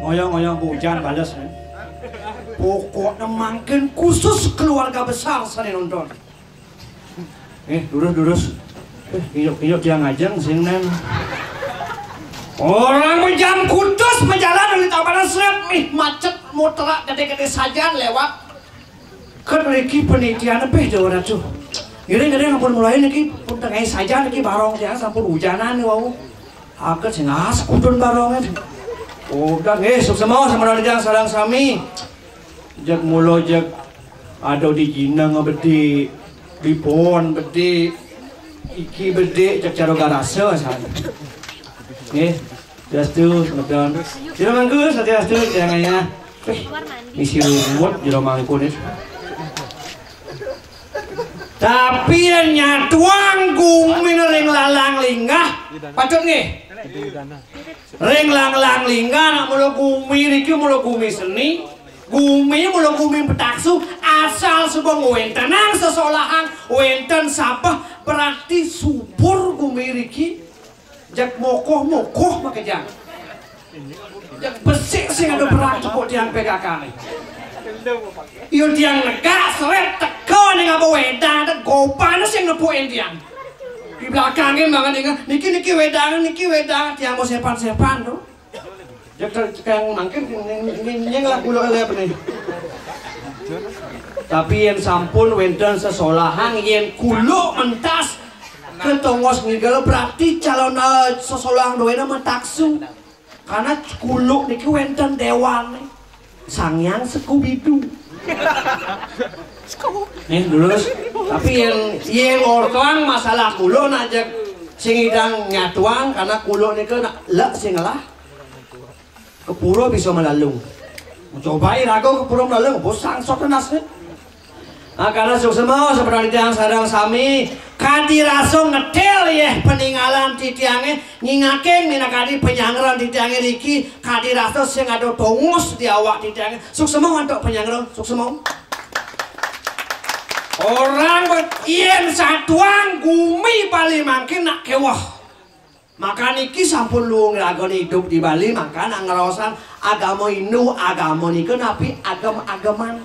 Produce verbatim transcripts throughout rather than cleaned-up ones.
Ngoyong-ngoyong hujan bales. Pokoknya mangkin khusus keluarga besar sane nonton. Eh, durus, durus. Eh, iyo, iyo, dia ngajeng sing nen. Orang menjam kutus menjalan dari tabanan seret, ih, macet, muterak gede-gede sajan lewat. Kan riki penitian lebih jauh ratu. Ngiring, ngiring, ampun mulai niki, pun tengah saja niki barong tiang sampun hujanan nih wau. Aket sing as kudun barongan. Udah nggih, suksema sama Rajang sareng sami. Jeg mula jeg ada di jineng bedik, di pohon bedik, iki bedik jeg cara garasa san. Nggih, dastu medon. Sira mangku satiastu jangan ya. Eh, isi ruwet jero mangkun itu. Tapi yen nyatuang gumi ring lalang linggah, patut nggih. Ring lalang linggah nak mula gumi niki mula gumi seni, gumi mula gumi petaksu, asal suba ngwentenang sesolahang, wenten sabeh berarti subur gumi niki. Jeg mokoh-mokoh makejang. Jeg besik sing ada berat tepuk tiang pegakane. Iyo tiang negak seret teka ning apa wedang, tak gopane sing nepukin tiang. Di belakangnya banget ingat, niki, niki wedang, niki wedang, tiang mau sepan-sepan tuh. Jeg ter-, kang mangkin nyeng lah kula lep nih. Tapi yen sampun wenten sesolahang, yen kuluk mentas ketongos ngigel, berarti calon, eh, sesolahang duwene metaksu. Karena kuluk niki wenten dewane. Sang Hyang Sekubidu. Nih, lurus. Tapi yen, yen ortoan masalah kuluk nak jeg sing idang nyatuang, karena kuluk nika nak lek sing ngelah. Kepura bisa melalung. Coba iraga kepura melalung, bos sangsot nasne. Nah, karena suksema sebenarnya tiang sareng sami kadi rasa ngetil yeh peninggalan titiange, nyingaking minakadi penyangran titiange riki, kadi rasa sing ada tongus di awak titiange. Suksema antuk penyangran, suksema. Orang bet-, yen satuang gumi Bali mangkin nak keweh. Maka niki sampun luung ragane idup di Bali, maka nak ngraosang agama Hindu, agama nika napi agem-ageman.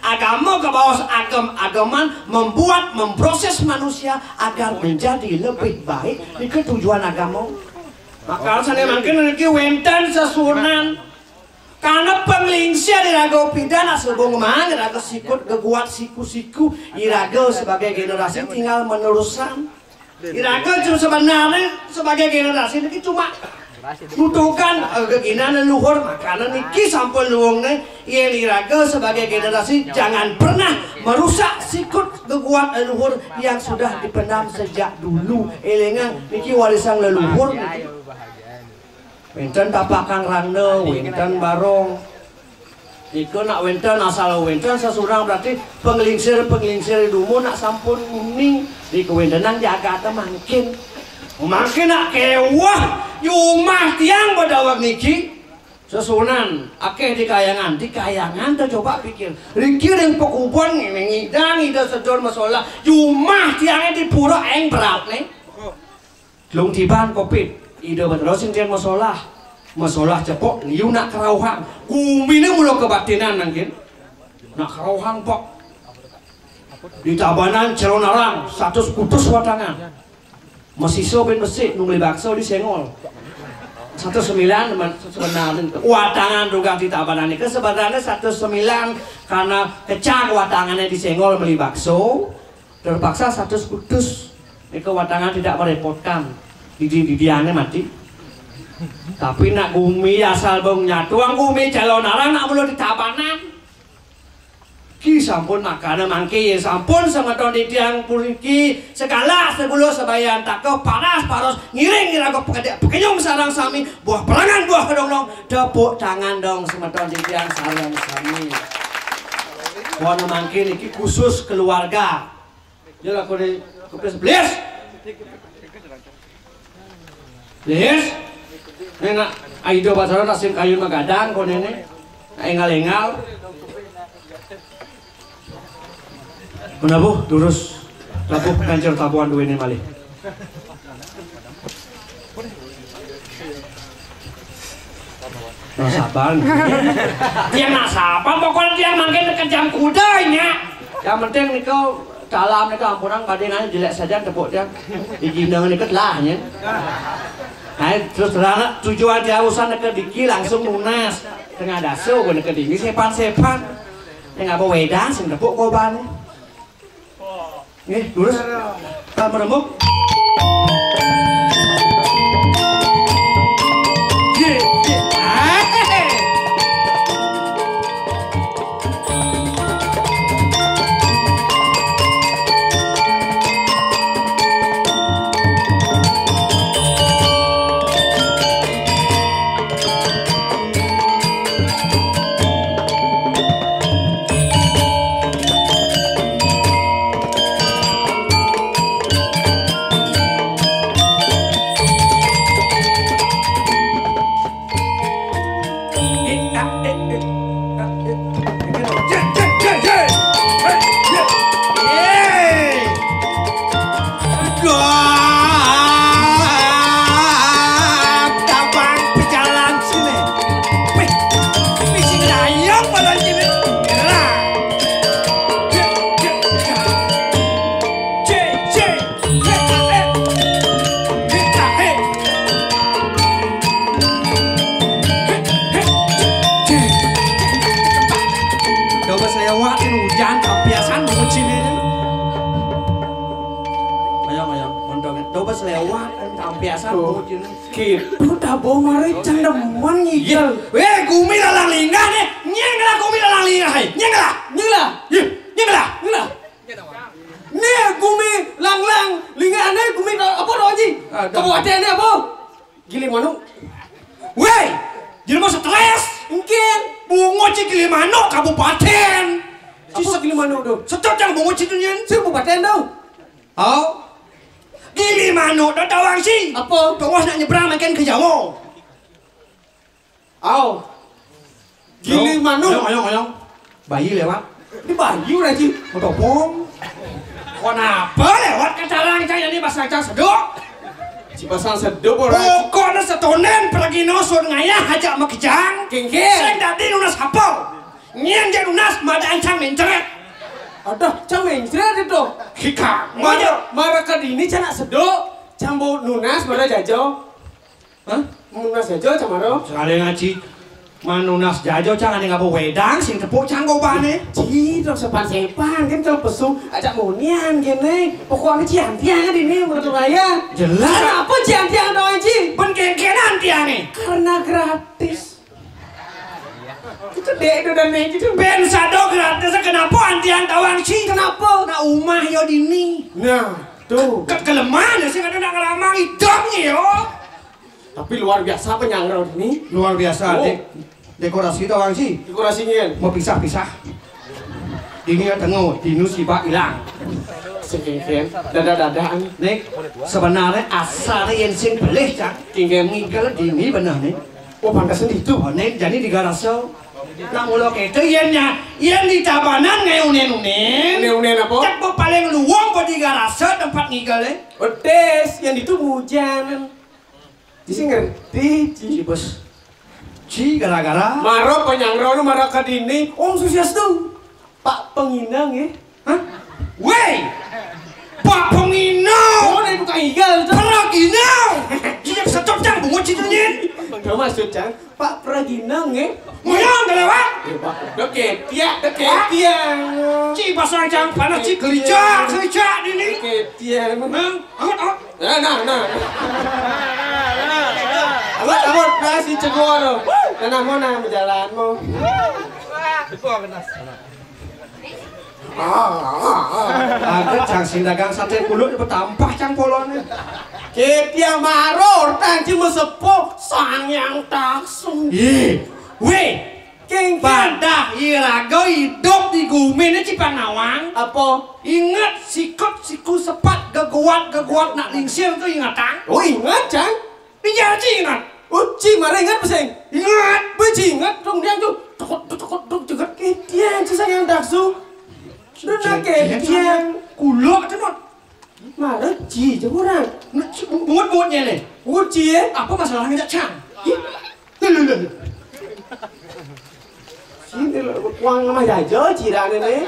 Agama kabaos agem-ageman membuat, memproses manusia agar menjadi lebih baik. Nika tujuan agama. Maka sane mangkin niki wenten sesuunan. Karena penglingsir iraga pidan asubung mang iraga sikut geguat siku-siku, iraga sebagai generasi tinggal meneruskan. Iraga cuma sebenarnya sebagai generasi niki cuma nutukan, eh, geginan leluhur, makanya niki sampun luungne yen iraga sebagai generasi jangan pernah merusak sikut geguat leluhur yang sudah dipendam sejak dulu. Elingan niki warisan leluhur niki. Wenten tapakang randa, wenten barong. Nika nak wenten asal wenten sesurang berarti penglingsir-penglingsir dumun nak sampun uning di kewentenan jagate mangkin. Mangkin nak keweh jumah tiang bedaweg niki. Sesuunan akeh di kayangan, di kayangan te coba pikir. Riki ring pekuburan ngene ngidang ida sedon masolah. Jumah tiange di pura eng beratne. Tlung tiban covid, Ida Betara sing tiang masolah. Masolah cepok liu nak kerauhan. Gumine mula kebatinan mangkin. Nak kerauhan pok. Di Tabanan Calonarang, satus kutus watangan. Masisa ben besik nungli bakso di Sengol. Satus sembilan teman sebenarnya. Watangan dugang di Tabanan nika sebenarnya satus sembilan karena kecak watangannya di Sengol meli bakso. Terpaksa satus kutus. Nika watangan tidak merepotkan. Didi-didiane mati. Tapi nak gumi asal bong nyatuang gumi Calonarang nak mula di Tabanan. Ki sampun makana mangke sampun semeton titiang puniki segala segula sebayan taka paras paros ngiring iraga pekedek pekenyung sareng sami buah perangan buah kedonglong tepuk tangan dong semeton titiang sareng sami. Wana mangkin iki khusus keluarga. Jel aku di kuplis blis. Blis. Nek nak Aido Batara nak sing kayun magadang konene. Nak engal-engal. Menabuh durus. Tabuh kancil tabuhan duwene malih. Nah, sabar. Tiang nak sabar, pokoknya tiang mangkin kejam kuda nya. Yang penting niku dalam niku ampunang badhe nanya jelek saja tepuk tiang. Dijineng niku lah nya. Hai, terus terang tujuan tiang urusan niku diki langsung nunas. Tengah dasu niku dini sepan-sepan. Yang apa wedang sing tepuk kobane. Nggih, lurus. Kita merembuk. Ye, ye. Ah, he, he. Gong, tabang pejalan sini. Wih, wih, sing dayang malah sini. Gerak. Cek, cek, cek. Cek, cek. Hek, hek. Hek, hek. Hek, hek. Cek. Coba saya wakin hujan, tampiasan bucin ini. Ayo, ayo, montong. Coba selewat, kan, tampiasan Tuh. Bucin. Gitu, tabuh mari cendemen ngigel. Weh, gumi lalang linggah nih. Nyeng lah gumi lalang linggah, hai. Nyeng lah. Nyeng lah. Yeh, nyeng lah. Nyeng lah. Nih, gumi langlang linggah nih, gumi apa, Haji? Ada. Kabupaten ini apa? Gilimanuk. Weh, jadi mau stres. Mungkin. Bungo ci Gilimanuk kabupaten. Apa Gilimanuk tuh? Setop yang bungo ci tuh, nyen. Kabupaten tuh. Oh. Gilimanuk dah tawang si. Apa? Tongos nak nyebrang makin ke Jawa. Au. Gilimanuk. Oyong, oyong, oyong. Bayi lewat. Ini bayi udah, Ji. Motopong. Kenapa lewat ke carang saya ini pasang cang seduk? Si pasang seduk orang. Pokoknya setonen pergi nosur ngayah aja makejang. Kengkeng. Sing dadi nunas apa? Nyen je nunas madaan cang mencret. Aduh, cang mencret itu. Hika. Mara, mara ke dini cang nak seduk, cang bau nunas mara jajo. Hah? Nunas jajo cang mara. Sekali ngaji. Manunas jajo cang ane ngapa wedang sing tepuk cang kobane. Ci, dong sepan-sepan kan kalau pesu ajak monian kene. Pokoknya ci antiang dini menurut raya. Jelas. Kenapa ci antiang doang ci? Ben kengkena antiange. Karena gratis. Itu dek itu dan nek itu. Ben sado gratis, kenapa antian tawang si? Kenapa? Nak umah yo dini. Nah, tuh. Ke kelemahan ya sih, kadang nak ngelamang idamnya yo. Tapi luar biasa penyangrau ini. Luar biasa, oh. Dek. Dekorasi tawang si. Dekorasinya. Mau pisah-pisah. Dini ya tengok, dinu si bak hilang. Sekengkeng, dada-dadaan. Nek, sebenarnya asal yen sing pelih, Cak. Kengkeng. Ngigel dini bener nih. Oh, pantas itu. Oh, nek, jadi di garasi. Nak mula kete yen nya, yen di tabanan ngai unen-unen. Unen-unen apa? Cak be paling luwung be di garasi tempat ngigel, eh. Pedes, yang itu hujan. Ci sing ngerti, ci. Ci bos. Ci gara-gara. Maro penyangrau nu mara ke dini. Om Swastiastu. Pak Penginang ya. Hah? Weh! Pak Penginang! Oh, dari tukang igal tuh. Praginang! Ci yang setop cang bungut ci tuh nyen. Gak maksud cang. Pak Praginang ya. Ngoyong udah lewat. Ya, Pak. Udah ketiak, udah ketiak. Ci pasang cang panas ci kerja, kerja dini. Ketiak. Nah, amat, amat. Nah, nah, nah. Amat, amat, nah, si cegor. Nah, nah, mau nah, berjalan mau. Ada cang sing dagang sate kulut dipetampah cang polone. Ketiak maror, tanci mesepuh, sang yang taksu. Ih, weh, Kengkeng. Padah iraga hidup di Guminé ci pang nawang. Apa? Inget sikut siku sepat geguat geguat nak lingsir tu ingetang. Oh, inget, Cang. Iya, ci inget. Oh, ci marah inget pesing. Inget. Beuh, ci inget dong dia tu. Tokot tokot dong cegat. Eh, dia ci sayang daksu. Lu nak ke dia. Kulok tu, Mot. Marah ci je orang. Bungut-bungutnya le. Bungut ci, eh? Apa masalahnya, Cang? Ih. Lho, lho, lho. Sini lho, kuang mah jajo cirane ne.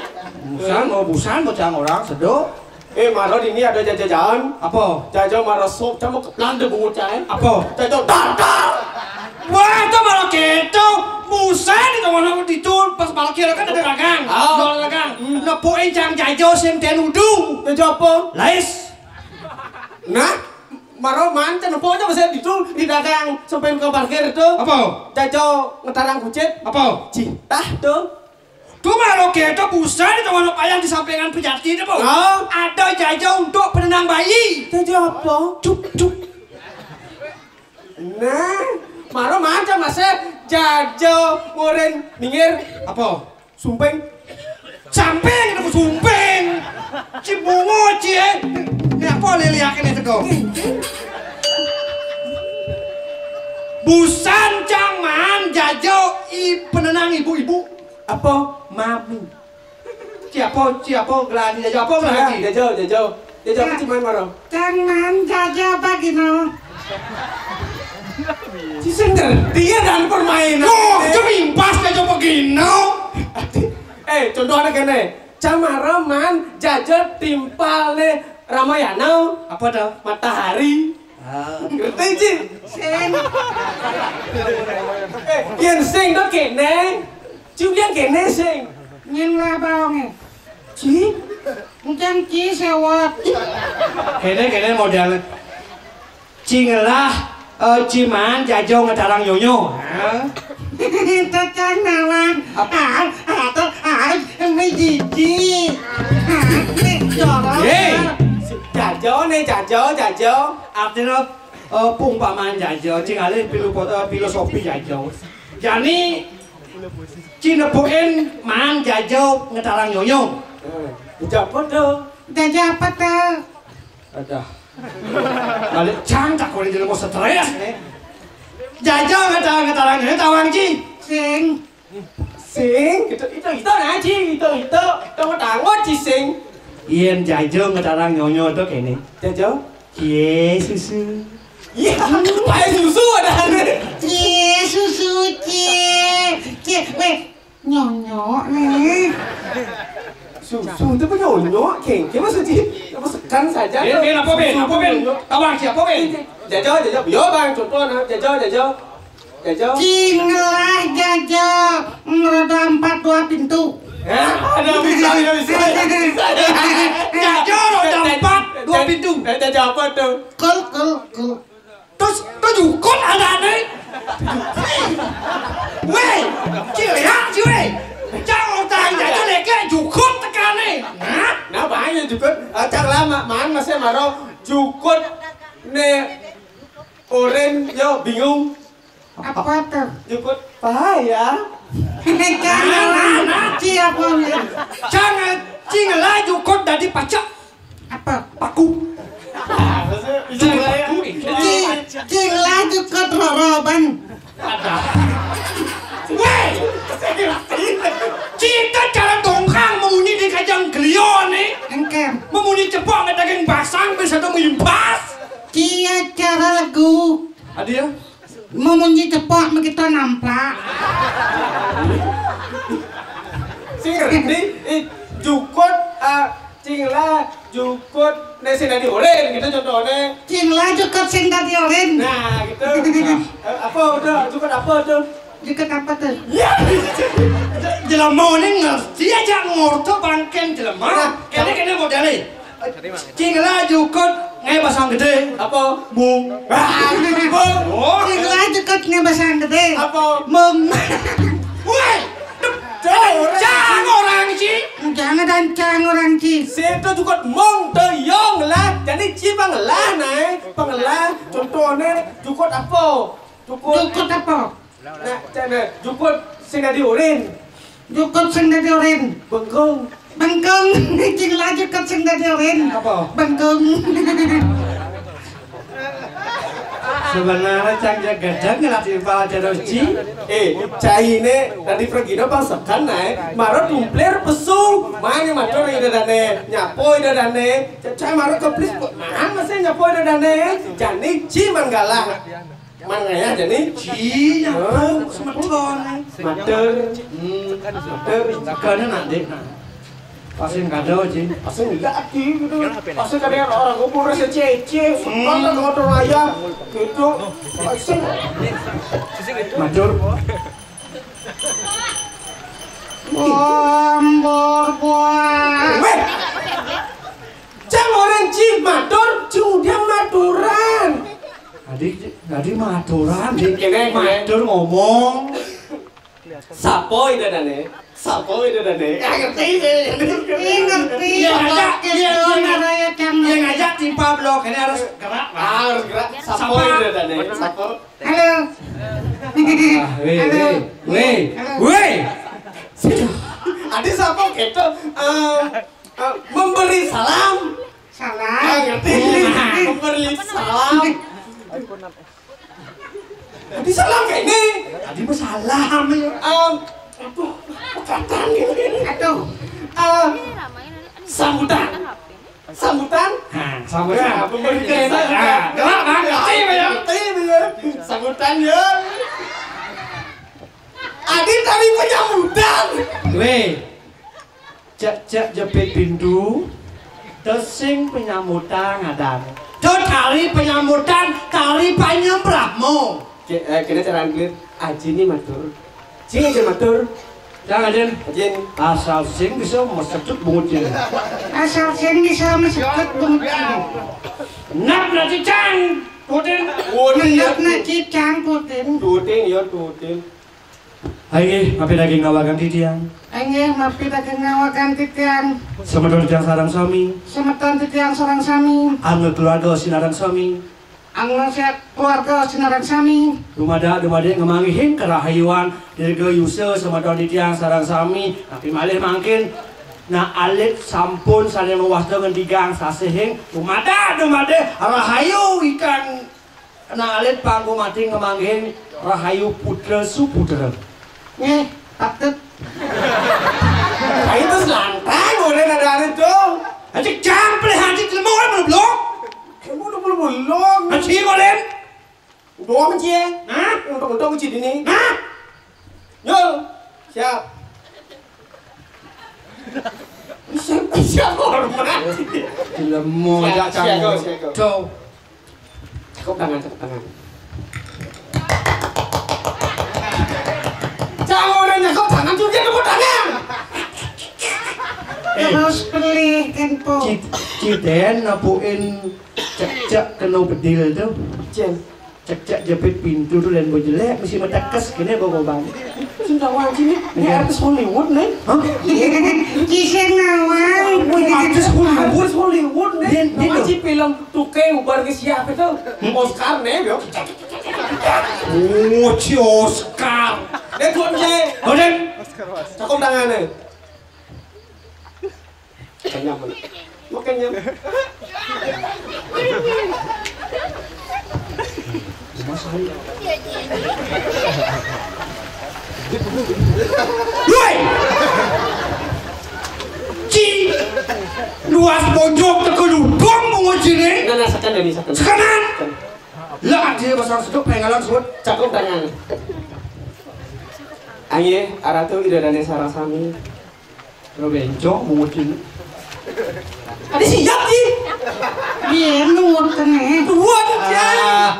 Busan, oh, busan bocah orang sedo. Eh, maro dini ada jajajan. Apa? Jajo maro sop, cuma ke Belanda bungut cai. Apa? Jajo dar dar. Wah, itu malah gitu. Busan itu mana itu pas malah kira kan ada dagang. Ah. Jual dagang. Hmm. Nepukin cang jajo sing ten udu. Jajo apa? Lais. Nah, maro man ten apa aja masih itu di dagang sampai ke parkir tuh. Apa? Jajo ngetarang kucit. Apa? Citah tuh. Tuh malah gitu busan itu mana payang di sampingan pejati itu, Bu. Oh. Ada jajo untuk penenang bayi. Jajo apa? Cup cup. Nah, maro macam masih jajo ngoren minggir. Apa? Sumping. Samping itu sumping. Ci bungo ci, eh. Ini apa lele yakin itu kok? Busan cang man jajo i penenang ibu-ibu. Apa? Mami. Ci apa? Ci apa? Gelani jajo apa gelani? Jajo, jajo. Jajo apa ci man maro? Jangan jajo apa gino. Ci sing ngerti ya dan permainan. Loh, cemimpas jajo apa gino? Eh, contohnya kene. Cang maro man jajo timpal ne Ramayana. Apa tuh? Matahari. Ah. Ngerti, Ci? Sing. Eh, yen sing to kene. Ci ulian kene sing. Nyen lah baonge. Ci? Encang ci sewot. Kene, kene modal. Ci ngelah, eh, ci man jajo ngetarang nyonyo. Hah? Cacang nawang. Apa? Ah, atau ah, ini jiji. Ah, ini jorok. Hei. Jajo ne, jajo, jajo. Artinya, eh, pungpaman jajo, ci ngalih pilu-, eh, filosofi jajo. Jani, ci nepukin man jajo ngetarang nyonyo. Eh, jajo apa tuh? Jajo apa tuh? Adah. Balik cangkak kalau jadi mau stres nih. Jajo ngetarang ngetarang ini tawang ci. Sing. Sing. Itu itu itu nah ci, itu itu. Tunggu tanggut ci sing. Yen jajo ngetarang nyonyo to kene. Jajo. Cie susu. Iya, pakai susu ada. Cie susu cie. Cie, weh, nyonyo nih. Susu itu punya onyok, kengke maksudnya. Apa sekan saja? Ben, ben, apa ben? Apa ben? Tawang ci apa ben? Jajo, jajo. Yo bang, contoh nah, jajo, jajo. Jajo. Cing lah jajo. Roda empat dua pintu. Ya, ada bisa, bisa, bisa, bisa. Jajo roda empat dua pintu. Eh, jajo apa tuh? Kul kul kul. Terus tuh jukut ada nih. Weh, ci ya ci weh. Cang utang jajo leke jukut tekane. Nah, nah banyak jukut. Ah, cang lama man masih maro jukut ne oren yo bingung. Apa tuh? Jukut pahaya. Jangan ci apa ya? Jangan cing lah jukut dadi pacak. Apa? Paku. Bisa ya? Ci, cing lah jukut roroban. Ada. Weh, cinta cara dongkang memunyi di kajang kelio nih. Engkem. Memunyi cepok nggak daging basang bisa tuh impas. Cia cara lagu. Ada ya? Memunyi cepok begitu nampak. Sing ngerti, eh, jukut, ah, cing lah, jukut, ne sing dadi oren gitu contohnya. Cing lah jukut sing dadi oren. Nah, gitu. Nah, eh, apa udah, jukut apa tuh? Jukut apa tuh? Ya, jelema ini ngerti aja ngorto bangken jelema. Nah, kene kene modalnya. Cing lah jukut ngai basang gede. Apa? Mung. Ah, mung. Oh. Cing lah jukut ngai basang gede. Apa? Mung. Woi. Cang orang ci. Jangan dan cang orang ci. Situ jukut mung teyong lah. Jadi ci pangelah nae. Pangelah. Contohnya jukut apa? Jukut. Jukut apa? Nah, cene jukut sing dadi urin. Jukut sing dadi urin. Bengkung. Bengkung. Cing lah jukut sing dadi urin. Apa? Bengkung. Sebenarnya cang gedeng lah timpal terus, Ci. Eh, caine tadi pergi no pasekan nae, maro tumplir pesu. Mane matur ida dane, nyapo ida dane. Cai maro keplis, mana sih nyapo ida dane? Jani Ci Manggala. Mana ya jani? Ci nyapo semeton. Matur. Hmm, matur. Jagane nak, Dik, nah. Pasti kada, Ci. Pasti enggak, Ci, gitu. Pasti kada orang kumpul rasa cece, sekolah ke motor ayam, gitu. Pasti. Matur. Bombor buah. Weh. Cang orang Ci matur, Ci udah maturan. Tadi, tadi maturan, Ci. Kene, kene. Matur ngomong. Sapo ida dane? Sapo ida dane? Ya ngerti sih. Ih, ngerti. Iya, ngajak, iya, iya, iya. Naraya cang. Iya, ngajak timpal blok. Ini harus gerak, Pak. Ah, harus gerak. Sapo ida dane? Sapo. Halo. Ah, weh, halo. Weh, weh, halo. Weh. Adi sapo gitu? Eh, eh, memberi salam. Salam. Ah, ngerti. Memberi salam. Tadi salam kayak ini. Tadi mah salam ya. Em, aduh, pekatan ini. Aduh. Em, sambutan. Sambutan. Nah, sambutan. Nah, memberikan sambutan. Nah, gerak, kan? Ngerti, ya? Ngerti, ya? Sambutan, ya. Adi tadi penyambutan. Weh. Cek-cek jepit pintu, tesing penyambutan ngadan. Tuh tari penyambutan, tari panyembrahmu. Ke, eh, kena cara clear. Aji ni matur. Sing aja matur. Jangan, Jin. Ajin. Asal sing bisa mesetut bungut ini. Asal sing bisa mesetut bungut ini. Nap na cicang, Putin. Putin, ya. Nap na cicang, Putin. Putin, ya, Putin. Inggih, mapi daging ngawagan titiang. Inggih, mapi daging ngawagan titiang. Semeton titiang sareng sami. Semeton titiang sareng sami. Angga keluarga sinareng sami. Angga sehat keluarga sinareng sami. Dumadak, dumadik ngemanggihin kerahayuan dirga yusa semeton titiang sareng sami. Tapi malih mangkin, nah alit sampun sané mawasta ngendigang sasihing. Dumadak, dumadik rahayu ikan. Kena alit panggung mati ngemanggihin rahayu putra suputra. Nggih, patut. Ayo terus lantang, boleh ada alit tuh. Aja jampleh, aja jelema orang belum belum. Kamu udah belum belum. Aja boleh. Udah aja. Hah? Untuk untuk uji ini. Hah? Nyul, siap. Siap, siap hormat. Jelema. Siap, siap, go, siap, go. Tuh. Cakep tangan, cakep tangan. Jangan orang cakep tangan, juga tepuk tangan. Eh. Terus pelih kan, Po. Ci-, Ciden napukin cek-cek kena bedil tuh. Cen. Cek-cek jepit pintu tuh dan bau jelek, mesti metekes gini bau gobang. Sing tahu aja nih, ini artis Hollywood nih. Hah? Kisah nawang. Artis Hollywood. Artis Hollywood nih. Dia, dia nama tuh. Si film Tuke ubar ke siapa tuh? Hmm? Oscar nih, yo. Oh, si Oscar. Dia tuh aja. Oden. Cakep tangannya. Kenyang, men. Makan nyam. Woi! Ci! Luas pojok teka ludung bungut sini. Nah, nah, sekan dari sekan. Sekanan! Lah, dia pasang seduk pengalan suat. Cakep tangan. Aye, aratu ida dane sarasami. Lo bencong, mungkin. Ada siap, Ji. Iya, nurut kene. Dua, Ji. Ah.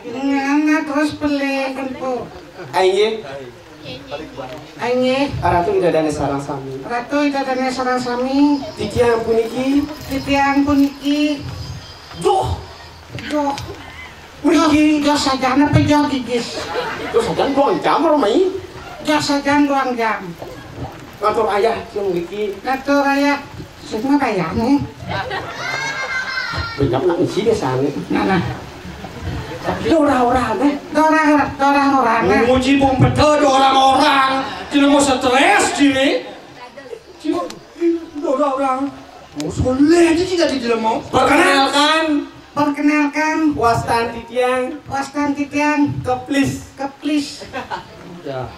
Nganga terus pelih, kempu. Aye. Aye. Aratu ida dane sarasami. Ratu ida dane sarasami. Titiang puniki. Titiang puniki. Duh. Duh. Mriki. Duh, duh, sajan apa jauh gigis? Duh, sajan buang jam, Romi. Duh, sajan buang jam. Ngatur ayah, sing mriki. Ngatur ayah. Sing mana ayahnya? Banyak nak isi deh sana. Nah, nah. Tapi orang-orang, eh. Orang-orang, orang-orang, eh. Nguji pung peta orang-orang. Jelema stres, Ci, né. Ci, ora, ora. Oh, soleh aja, Ci, dadi jelema. Perkenalkan. Perkenalkan. Wastan titiang. Wastan titiang. Keplis. Keplis. Ya.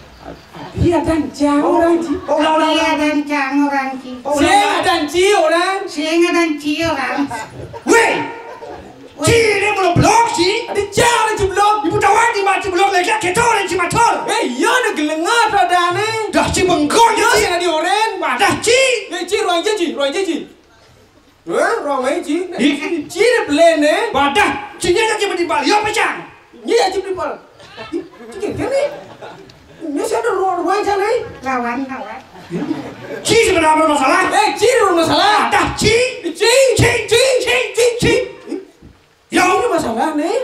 Iya, dan jauh orang, Ci. Oh, ora, ora, ora. Iya, dan jauh orang, Ci. Oh, ora, ora. Sing, dan Ci orang. Sing, dan Ci orang. Wéh! Ci, né mula blok, Ci. Adi jare Ci blok. Ibu tawang di mati blok lagi, kita orang Ci matur. Eh, iya, né geleng adane. Dah, Ci bengkok, Iya, Ci. Sing adi oren. Wadah, Ci. Eh, Ci, ruang Ci, Ci, ruang Ci, Ci. Eh, ruang Ci. Ih. Ci né belene. Wadah, Ci nya Ci mesti balik. Iya, pecah. Iya, Ci balik. Ci kene. Ini saya ada ruang, ruang sana, eh. Lawan, lawan. Ci sebenarnya bermasalah. Eh, Ci bermasalah. Wadah, Ci. Ci. Ci, Ci, Ci, Ci, Ci. Ya, ini masalah nih.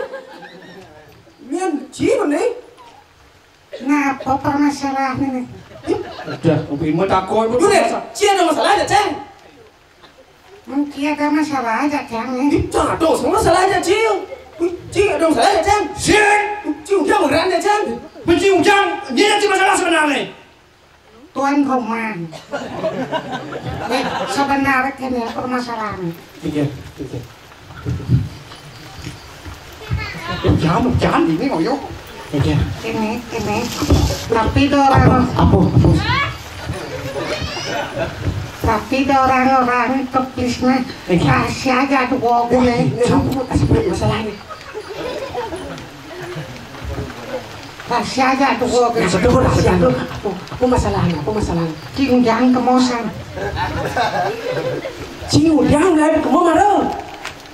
Mian Ci nih. Ngapa permasalahan ini? Udah, kupingmu takut. Udah, Ci ada masalah aja, Ceng. Mungkin ada masalah aja, Ceng. Ih, ada masalah aja, Ci. Ci ada masalah aja, Ceng. Sing. Ci udah beneran ya, Ceng. Benci ujang, dia ada masalah sebenarnya. Tuan rumah. Eh, sebenarnya ini permasalahan. Iya, iya. Jangan, jangan ini ngoyo. Iya. Ini, ini. Tapi do orang. Apa? Apa? Tapi do orang-orang keplisnya. Iya. Kasih aja tuh gua nih. Ini apa? Kasih masalah nih. Kasih aja tuh gua. Nah, betul, betul. Apa, apa masalahnya? Apa masalahnya? Cingjang kemosan. Cingjang nggak ada kemo maro.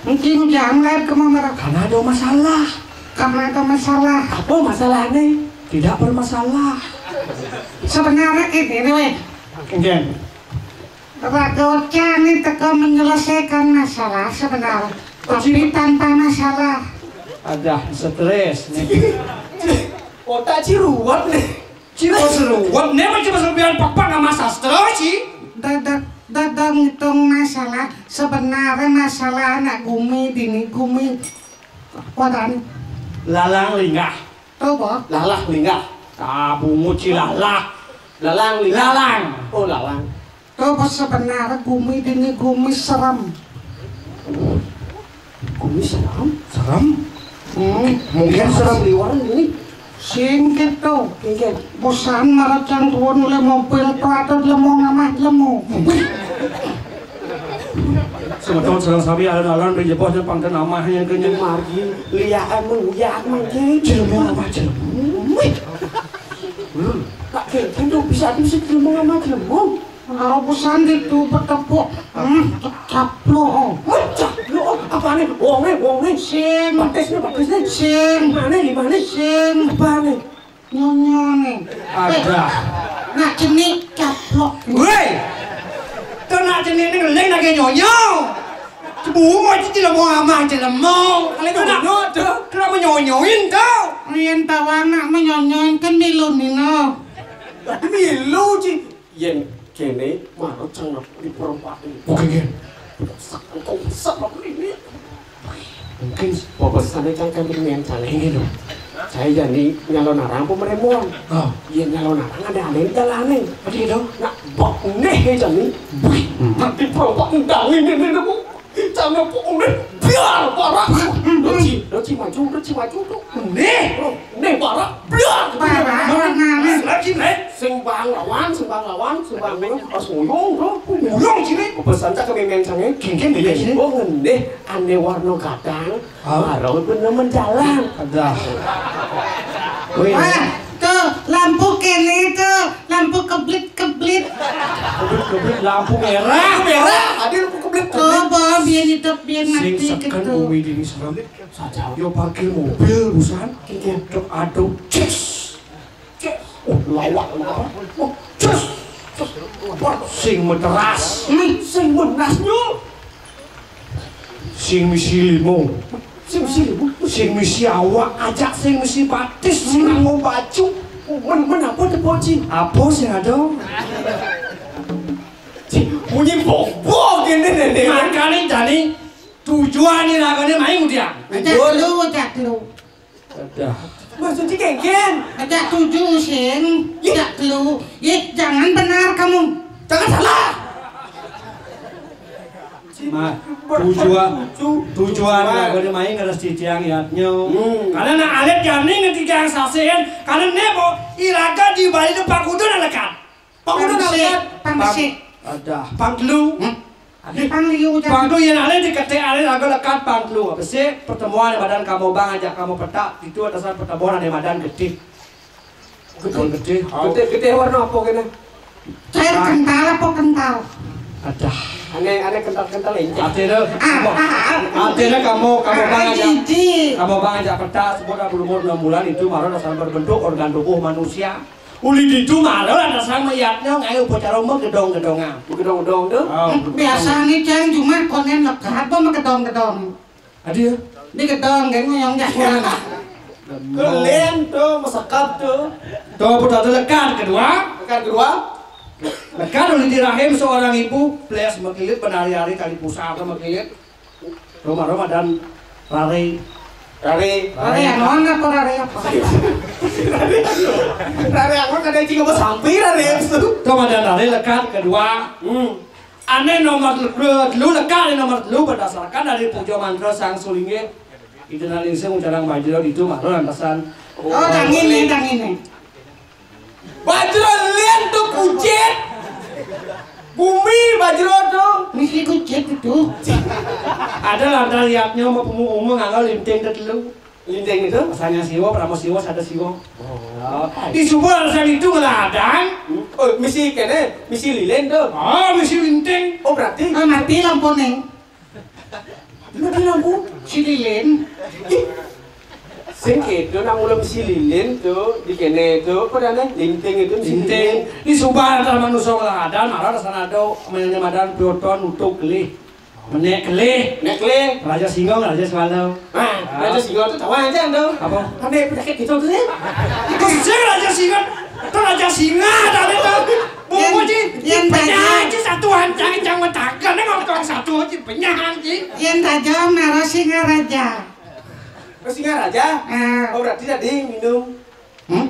Cingjang nggak ada kemo maro. Karena ada masalah. Karena ada masalah. Apa masalahnya? Tidak bermasalah. Sebenarnya ini nih, weh. Nggih. Raga Ocha ini teka menyelesaikan masalah sebenarnya, tapi tanpa masalah. Ada stres nih. Otak Ci ruwet nih. Ci ruwet nih, macam sampean pak-pak nama sastra, Ci. Dada, dada ngitung masalah, sebenarnya masalah anak gumi, dini gumi. Wadan. Lalang linggah. Apa? Lalah linggah. Ah, bungut Ci lalah. Lalang linggah. Lalang. Oh, lalang. Coba sebenarnya gumi dini gumi serem. Gumi serem? Serem? Hmm. Mungkin serem liwar ini. Sing gitu. Nggih. Bosan maracang tuwun oleh mobil to atau lemo ngamah lemo. Semeton sareng sami alon-alon ring jebos yen pangken amah yen kenyang. Margi liyakan mengguyak mangke. Jelema amah jelema. Wih. Hmm. Pak Genten tuh bisa tuh sih jelema amah jelema. Kalau pesan itu bertepuk, hmm, caplok. Wah, caplok. Apane? Wonge, wonge. Sing. Batisne, batisne. Sing. Limane, limane. Sing. Apane? Nyonyone. Ada. Eh, nak jenik caplok. Woi. To nak jenik ning ngeling lagi nyonyo. Cebu mau cuci lemo ama aja lemo. Kalau nyonyo to. Kalau menyonyoin to. Riyen tahu anak menyonyoin kan milu nino. Milu, Ci. Yen kene manut cengep di perempatan. Oke, nggih. Sakengkung serem ini. Mungkin bobosane kan kami main sana ini lho. Saya jadi nyalon arang apa meremon? Oh. Iya, nyalon arang ada aneh dalane. Apa gitu? Nak bok neh ya jani. Wih, nanti perempatan dangin ini nemu. Cangep kok oleh biar parah. Doci, doci maju, doci maju tuh. Nih, nih parah. Biar. Parah, parah. Lagi nih. Sing bang lawan, sing bang lawan, sing bang lawan. Pas nguyung, bro. Nguyung sini. Pesan cak kemimen sange. Genggen dia sini. Oh, ngendih, ane warna gadang. Hah? Baru bener menjalan. Ada. Wih. Ah, tuh, lampu kene tuh, lampu keblit-keblit. Keblit-keblit, lampu merah, merah. Ada lampu keblit-keblit. Tuh, bawa biar hidup, biar sing mati seken gitu. Bumi dini serem. Saja yo parkir mobil busan. Iya. Truk aduk, ces. Ces. Oh, lawak, lawak. Oh, ces. Ces. Sing meteras. Hmm, sing menas, Nyul. Sing misi limo. Sing misi limo. Sing misi awak, ajak sing misi batis, sing nganggo baju. Men, men apa tuh, Poci? Apa sing ada? Ci, bunyi bobok ini, Nenek. Makanya jadi tujuan ini lagane main dia. Cak lu, cak lu. Ada. Maksudnya kéngkén? Ajak tujuh, Sing. Ajak telu. Yé, jangan benar kamu. Jangan salah. Mah, tujuan, tujuan lah, boleh main kalau si tiang yatnya. Hmm. Karena nak alit jani ngerti yang sasin. Karena nebo, iraga di Bali itu pakudu nak lekat. Pakudu nak lekat. Pang besi. Ada. Pang telu. Hmm? Ada pang liu, jangan. Pang telu yang alit diketik alit agak lekat pang telu. Apa sih pertemuan badan kamu bang ajak kamu petak itu atasan pertemuan ada badan getih. Gedé. Gedé. Gedé, gedé warna apa kéné? Cair kental apa kental? Adah. Ané, ané kental-kental encer. Artinya, ah, kamu, ah, ah, artinya kamu, kamu ah, bang ajak, cici. Kamu bang ajak petak sebut berumur enam bulan itu marah dasar berbentuk organ tubuh manusia. Uli itu marah dasar mayatnya ngai upacara gedong-gedongan. Gedong-gedong tuh? Oh, biasa nih cang cuma konen lekat apa gedong-gedong. Adi ya? Di gedong kan ngoyong jakuran. Kelen tuh, mesekap tuh. Tuh, putar tuh lekat kedua. Lekat kedua. Lekat udah di rahim seorang ibu, ples mekilit penari-ari tali pusar tuh mekilit. Roma-roma dan rare. Rare. Rare yang mana apa rare apa? Rare yang mana ada cing apa sampai rare itu? Tuh, ada rare lekat kedua. Hmm. Ané nomor telu, telu lekat ané nomor telu berdasarkan dari puja mantra Sang Sulinggih. Itu nalingse ucaran bajra itu marah lantasan. Oh, tanginé, tanginé. Bajra lén tuh kucit. Bumi bajra tuh. Misi kucit itu. Ada lantar liatnya mau pemu umur nganggo linting telu. Linting itu? Pasannya siwa, prama siwa, sada siwa. Oh. Di subuh alasan itu ngeladan. Oh, misi kéné, misi lilin tuh. Oh, misi linting. Oh, berarti. Ah, mati lampu ning. Mati lampu. Si lilin. Sing itu nang ulam si lilin tuh, di kéné tuh, apa namanya? Linting itu si linting. Di subuh alasan manusia ngeladan, marah alasan ada, madan pioton, nutup, kelih. Menék kelih. Menék kelih. Raja Singa, Raja Swala. Nah, Raja Singa tuh tahu aja tuh. Apa? Ada penyakit gitu tuh sih. Itu sih Raja Singa. Itu Raja Singa tadi tuh. Buku sih. Yang penyakit satu ancang ancang matakan nih kalau satu aja penyakit. Yang raja marah singa raja. Oh, singa raja? Ah. Oh, berarti tadi minum. Hmm?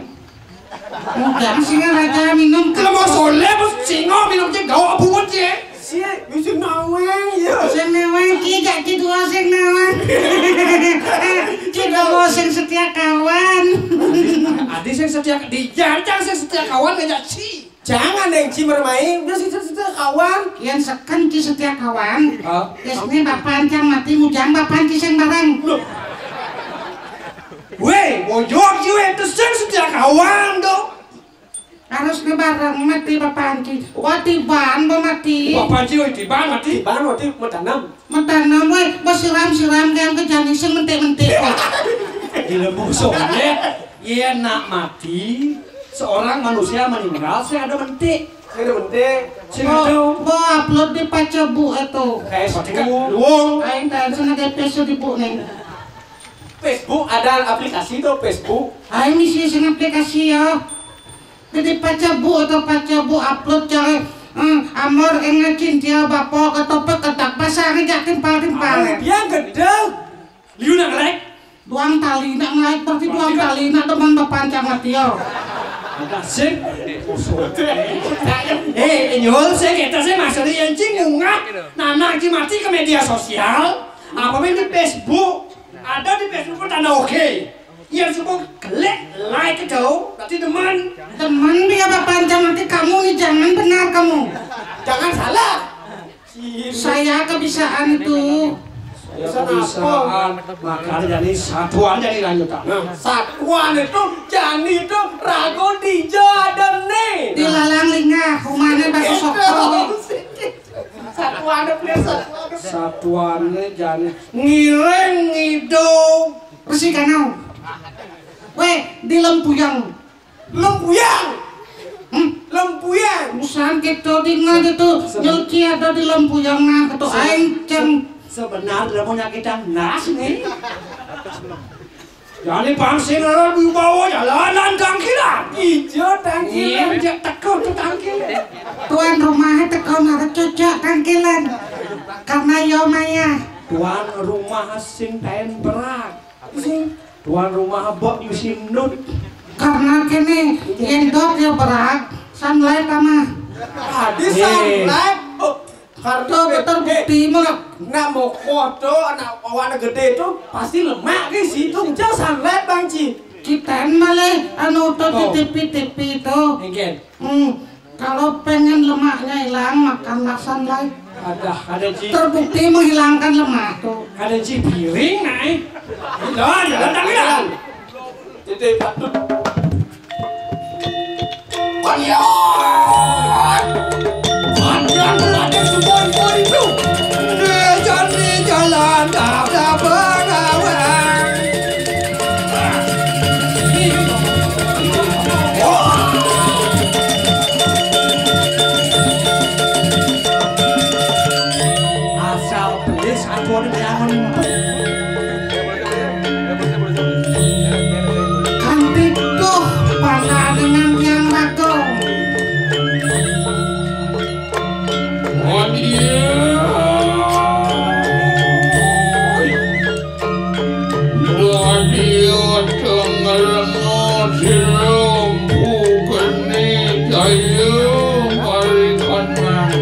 Enggak, singa raja minum. Kalau mau soleh, bos singa minum cek gawa buat ya. Si, bisa nawang ya. Sing nawang ki, jak ki dua sing nawang. Ki dua sing setia kawan. Adi sing setia, di janjang sing setia kawan ngajak si. Jangan yang ci mermain, udah sing setia kawan. Yang seken ci setia kawan. Oh. Terus ini bapak ancang mati mujang bapak ci sing bareng. Loh. Weh, bojok ci weh, terus sing setia kawan dong. Harus ngebareng mati bapak anci. Wah, tiban ba mati. Bapak anci wah tiban mati. Tiban mati, mau tanam. Mau tanam, weh, mau siram-siram yang ke jani sing mentik-mentik. Gila musuhnya. Iya, nak mati. Seorang manusia meninggal, saya ada mentik. Saya ada mentik. Saya tahu. Mau upload di pacabu itu. Facebook. Luang. Aing tak sana ada Facebook nih. Facebook ada aplikasi tuh, Facebook. Aing misi sing aplikasi ya. Jadi pacabu atau pacabu upload cari hmm, amor enga cintia bapo ketopek ketak pasar ngejak timpal timpal. Dia gede. Liu nak like. Duang tali nak like berarti duang tali nak teman bapancang mati yo. Ada sip. Eh, nyol saya kita saya masih yang cing ngungah. Nah, nak mati ke media sosial. Apa main di Facebook? Ada di Facebook tanda oke. Yang suka klik like itu, berarti teman. Teman dia bapancang nanti kamu nih jangan benar kamu. Jangan salah. Saya kebisaan itu. Saya kebisaan. Makanya jadi satuan jadi lanjutan. Nah, satuan itu jani itu rago di jadane. Di lalang lingah, rumahnya bagus. Satuan itu satuan. Satuannya jani ngiring ngido. Besi kanau. Weh, di lempuyang. Lempuyang. Hmm? Lempuyang. Busan kita di ngah itu nyuci ada di lempuyang nah itu aing ceng. Sebenarnya mau nyakitan nas nih. Jadi pangsin orang di bawah jalanan tangkilan. Ijo tangkilan. Iya, jak teko tuh tangkil. Tuan rumah teko marah cocok tangkilan. Karena yo maya. Tuan rumah sing pen berat. Sing Tuan rumah abot musim nut. Karena kene, yén dot ya berat, sunlight ama. Adi sunlight. Oh, karena betul bukti malah. Nak mokoh to, nak awana gede to, pasti lemak ke situ. Jang sunlight, Bang Ci. Kita malah anu to di T V, T V to. Engken. Hmm, kalau pengen lemaknya hilang, makanlah sunlight. Ada, ada Ci. Terbukti menghilangkan lemak tuh. Ada Ci piring naik. Jalan, jalan, jalan. Jadi patut. Konyol. Konyol, ada sudah itu. Jalan, jalan, tak ada pengawan. Asal belis acuan jangan. Kanti tuh panah dengan yang raga. Dadi tengrena sira mpugene jaya mari kanang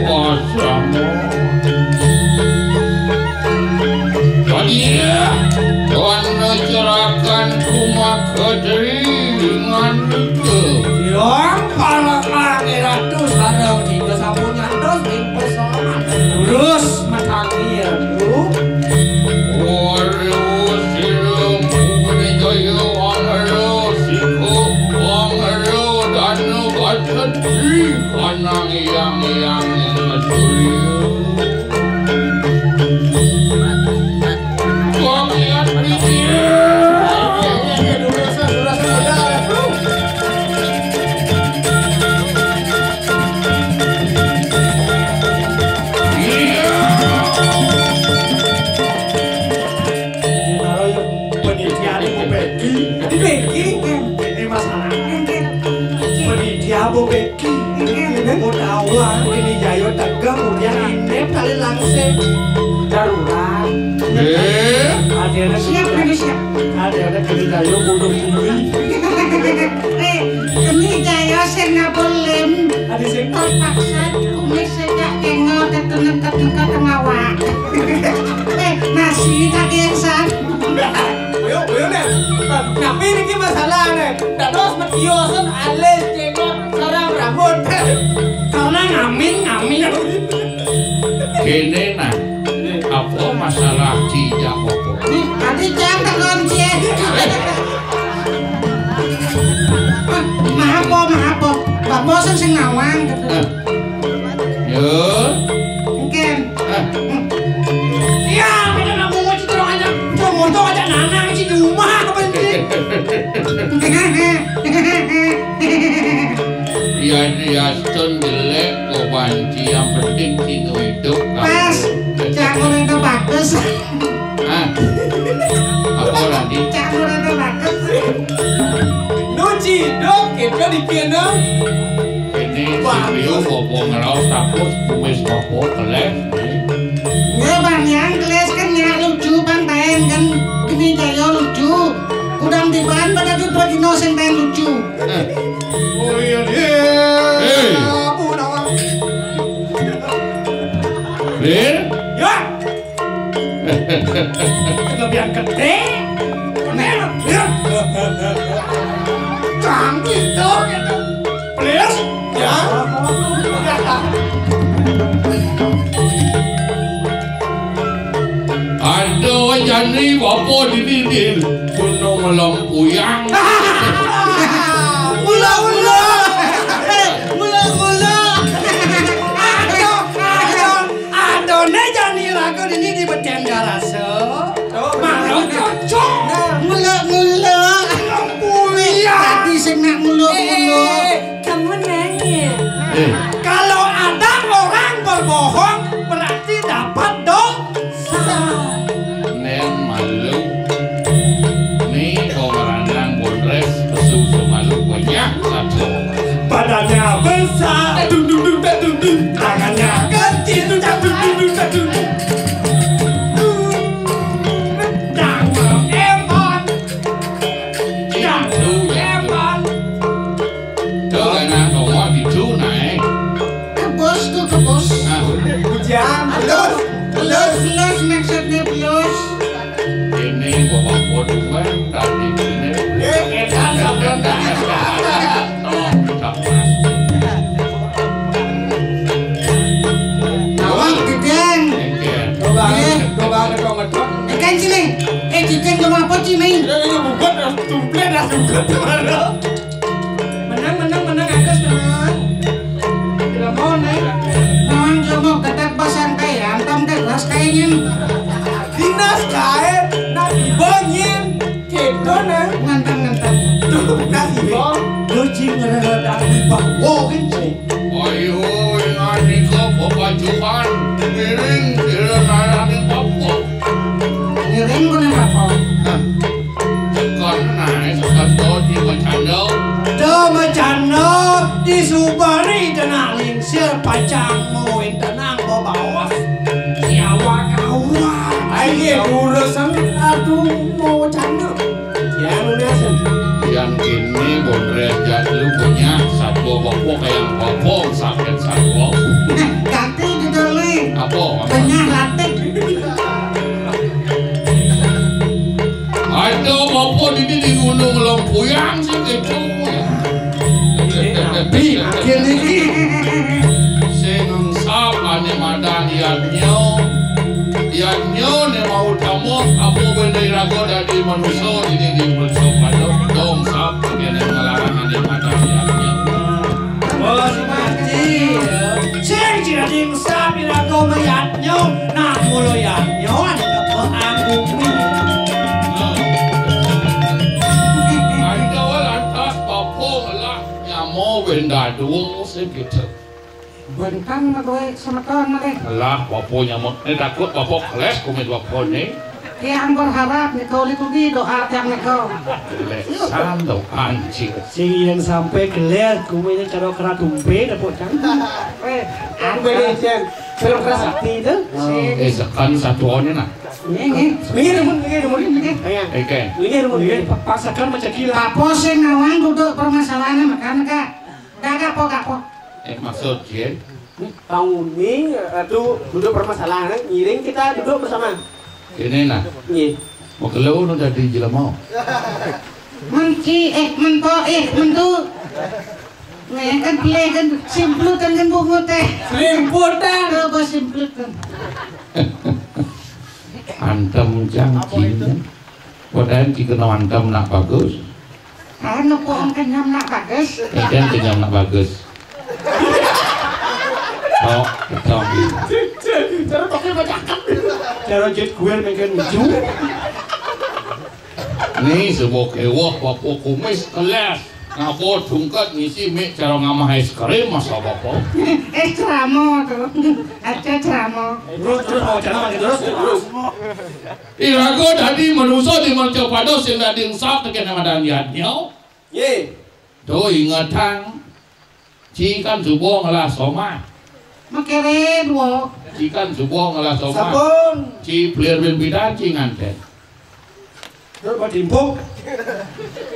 pasrama. Dadi wana cerakan kumakadri nganike. Yang para kang ratu sareng ing sampun nyantos ing pesona. Terus matangir, Bu. Waduh, sira muni jaya angara siko, angara dana bateti, kanang yang-yang ing surya. Wong liat mikir. Ini malah yang penelitian Bu Peggy. Di Peggy, kan? Ini masalahnya, kan? Penelitian Bu Peggy. Ini kan? Mau tahu, ah, ini Jayo tegak, kemudian indep kali langsung. Darurat. Eh? Ada, ada siap, ini siap. Ada, ada kali Jayo bodoh ini. Eh, ini Jayo sing ngabul lem. Ada sing terpaksa kumis sejak kengo tetunek tetunek tengawak. Eh, nasi tak kesan. Ayo, ayo, Nek. Tapi ini masalah, Nek. Dados mediosen alis, jenggot, sareng rambut. Karena ngamin, ngamin. Kene nah, apa masalah cijak apa? Nih, nanti jangan terkunci. Maaf, Po, maaf, Po. Bapak sing sing nawang. Eh. Ya. Mungkin. Eh. Ya, kita nak mau ngocit orang aja. Cuma ngocok aja nanang si Juma apa sih? Ya, ya, Stone jelek, kok banci, yang penting Cino hidup. Pas, cak ngono itu bagus. Ah, apa lagi? Cak ngono itu bagus. Nu cidok, kita dikena. Ini si Rio ngomong ngerau takut, kumis apa kelek. Nggih, Bang, yang keles kan nyak lucu, Bang, Bang, kan gini jaya lucu. Kudang di Bang pada tuh dua dino sing pengen lucu. Eh. Oh iya, dia. Eh. Apa nawang? Lir? Ya. Kelebihan gede. Bener. Ya. Canggih tuh gitu. Please, ya. Aduh, jani bapa dini di Gunung Lempuyang. Mula-mula. Eh, mula-mula. Aduh, aduh, aduh, ne jani raga dini di Beten Garasa. Tuh. Malah cocok. Nah. Mula-mula. Lempuyang. Tadi sing nak mula-mula. Eh, eh, eh. Kamu nanya. Eh. Kalau ada orang berbohong, berarti dapat dosa. Nen malu. Ni orang nang Pelus, pelus, pelus, maksudnya pelus. Ini bapak potongan tadi ini. Eh, edan, sampun. Tolong, tolong. Awak, Deden. Oke. Coba, eh, coba, coba, coba. Ikan sini. Eh, Deden, kamu apa sih, Mei? Ya, ini bukan, tumplek, tumplek. Menang, menang, menang, angkas, menang. Tidak mau, Neng. Nang, kamu ketek basang kae, antam kae, ras kae, nyen. Dinas kae, nak dibonyin. Gitu, Neng. Ngantang, ngantang. Tuh, nak dibon. Lu cing ngerela dang di bawah, kan, cing. Ayo, ingat nika bebajukan. Miring, kira ngarani apa? Miring, kena apa? Hah. Tekan nae seketo di macanda. Da macanda di subari denak lingsir pacang muin tenang bebaos. Nyawa kawan. Ai, ye, urusan aduh mau canda. Ya, udah sen. Yang ini bondre jadlu punya satwa bapak kayak bapak sakit satwa. Ganti judulnya. Apa? Apa? Banyak latih. Aduh, apa ini di Gunung Lempuyang sih gitu. Tapi akhir ini sing sap ane madan yadnya. Yadnya ne mau tamu apa benda iraga dadi manusia ini di manusia pada dong sap kene ngelarang ane madan yadnya. Bos mati. Sing jadi sap iraga mayadnya. Nak mula yadnya ane kebos anggung. Ayo lantas bapa ngelah nyama benda dua sing gitu. Bentang magoe semeton male. Lah, bapa nyama. Ni takut bapa keles kumis bapa ni. Tiang berharap ni kau litugi doa tiang ni kau. Lesan doa anjing. Sing yang sampai keles kumisnya cara kera tumpe dapur cang. Eh, Tumpe ni, Cang. Film keras hati tu. Eh, sekan satu ni nah. Ni, ni. Ni, ni, ni, ni, ni. Ayan. Oke. Ni, ni, ni. Paksakan macam gila. Apa sing ngawang duduk permasalahannya makan ka? Dah gapo, gapo. Eh, maksud, Cin? Tahun ni, eh, tu duduk permasalahan, ngiring kita duduk bersama. Ini nah. Nggih. Mau keluar nu jadi jelema. Menci, eh, mento, eh, mentu. Nih, kan pelai, kan simplutan, kan bungut, eh. Simplutan. Coba simplutan. Antem cang Cina. Padahal kita kena antem nak bagus. Anu kok kenyam nak bagus. Kita kenyam nak bagus. Oh, betul. Cara pakai macam cara jet gue makan hijau. Ni semua kewah bapa kumis kelas. Ngapa tungkat ngisi mik cara ngamah es krim masa bapa? Eh, ceramah tu. Ada ceramah. Terus, terus, mau ceramah lagi terus, terus. Iraga dadi manusa di mercapada sing dadi engsap tekén madan yadnya. Ye. Tu ingetang. Ci kan suba ngelah somah. Makere dua. Ci kan suba ngelah somah. Sampun. Ci pelir bin bidan ci nganten. Terus batimpuk.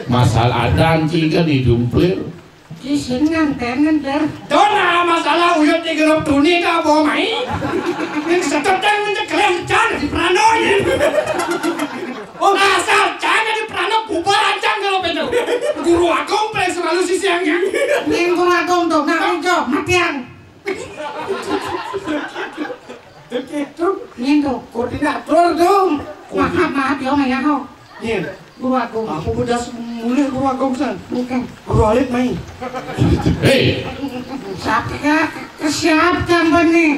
Masal adan ci kan hidung pelir. Ci sing nganten nganten. Dona masalah uyut di grup tuni ka bawa mai. Yang seteteng mencekeleng can di perano ni. Oh, asal can di perano bubar ancang kalau betul. Guru Agung paling selalu sisi yang yang. Yang Guru Agung tu nak kerja matian. Begitu. Nyen tu. Koordinator tu. Maaf, maaf, yo, maya ho. Nyen. Guru Agung. Apa pedas mulai Guru Agung san? Bukan. Guru Alit main. Hei. Siapa ke siapa kan ni?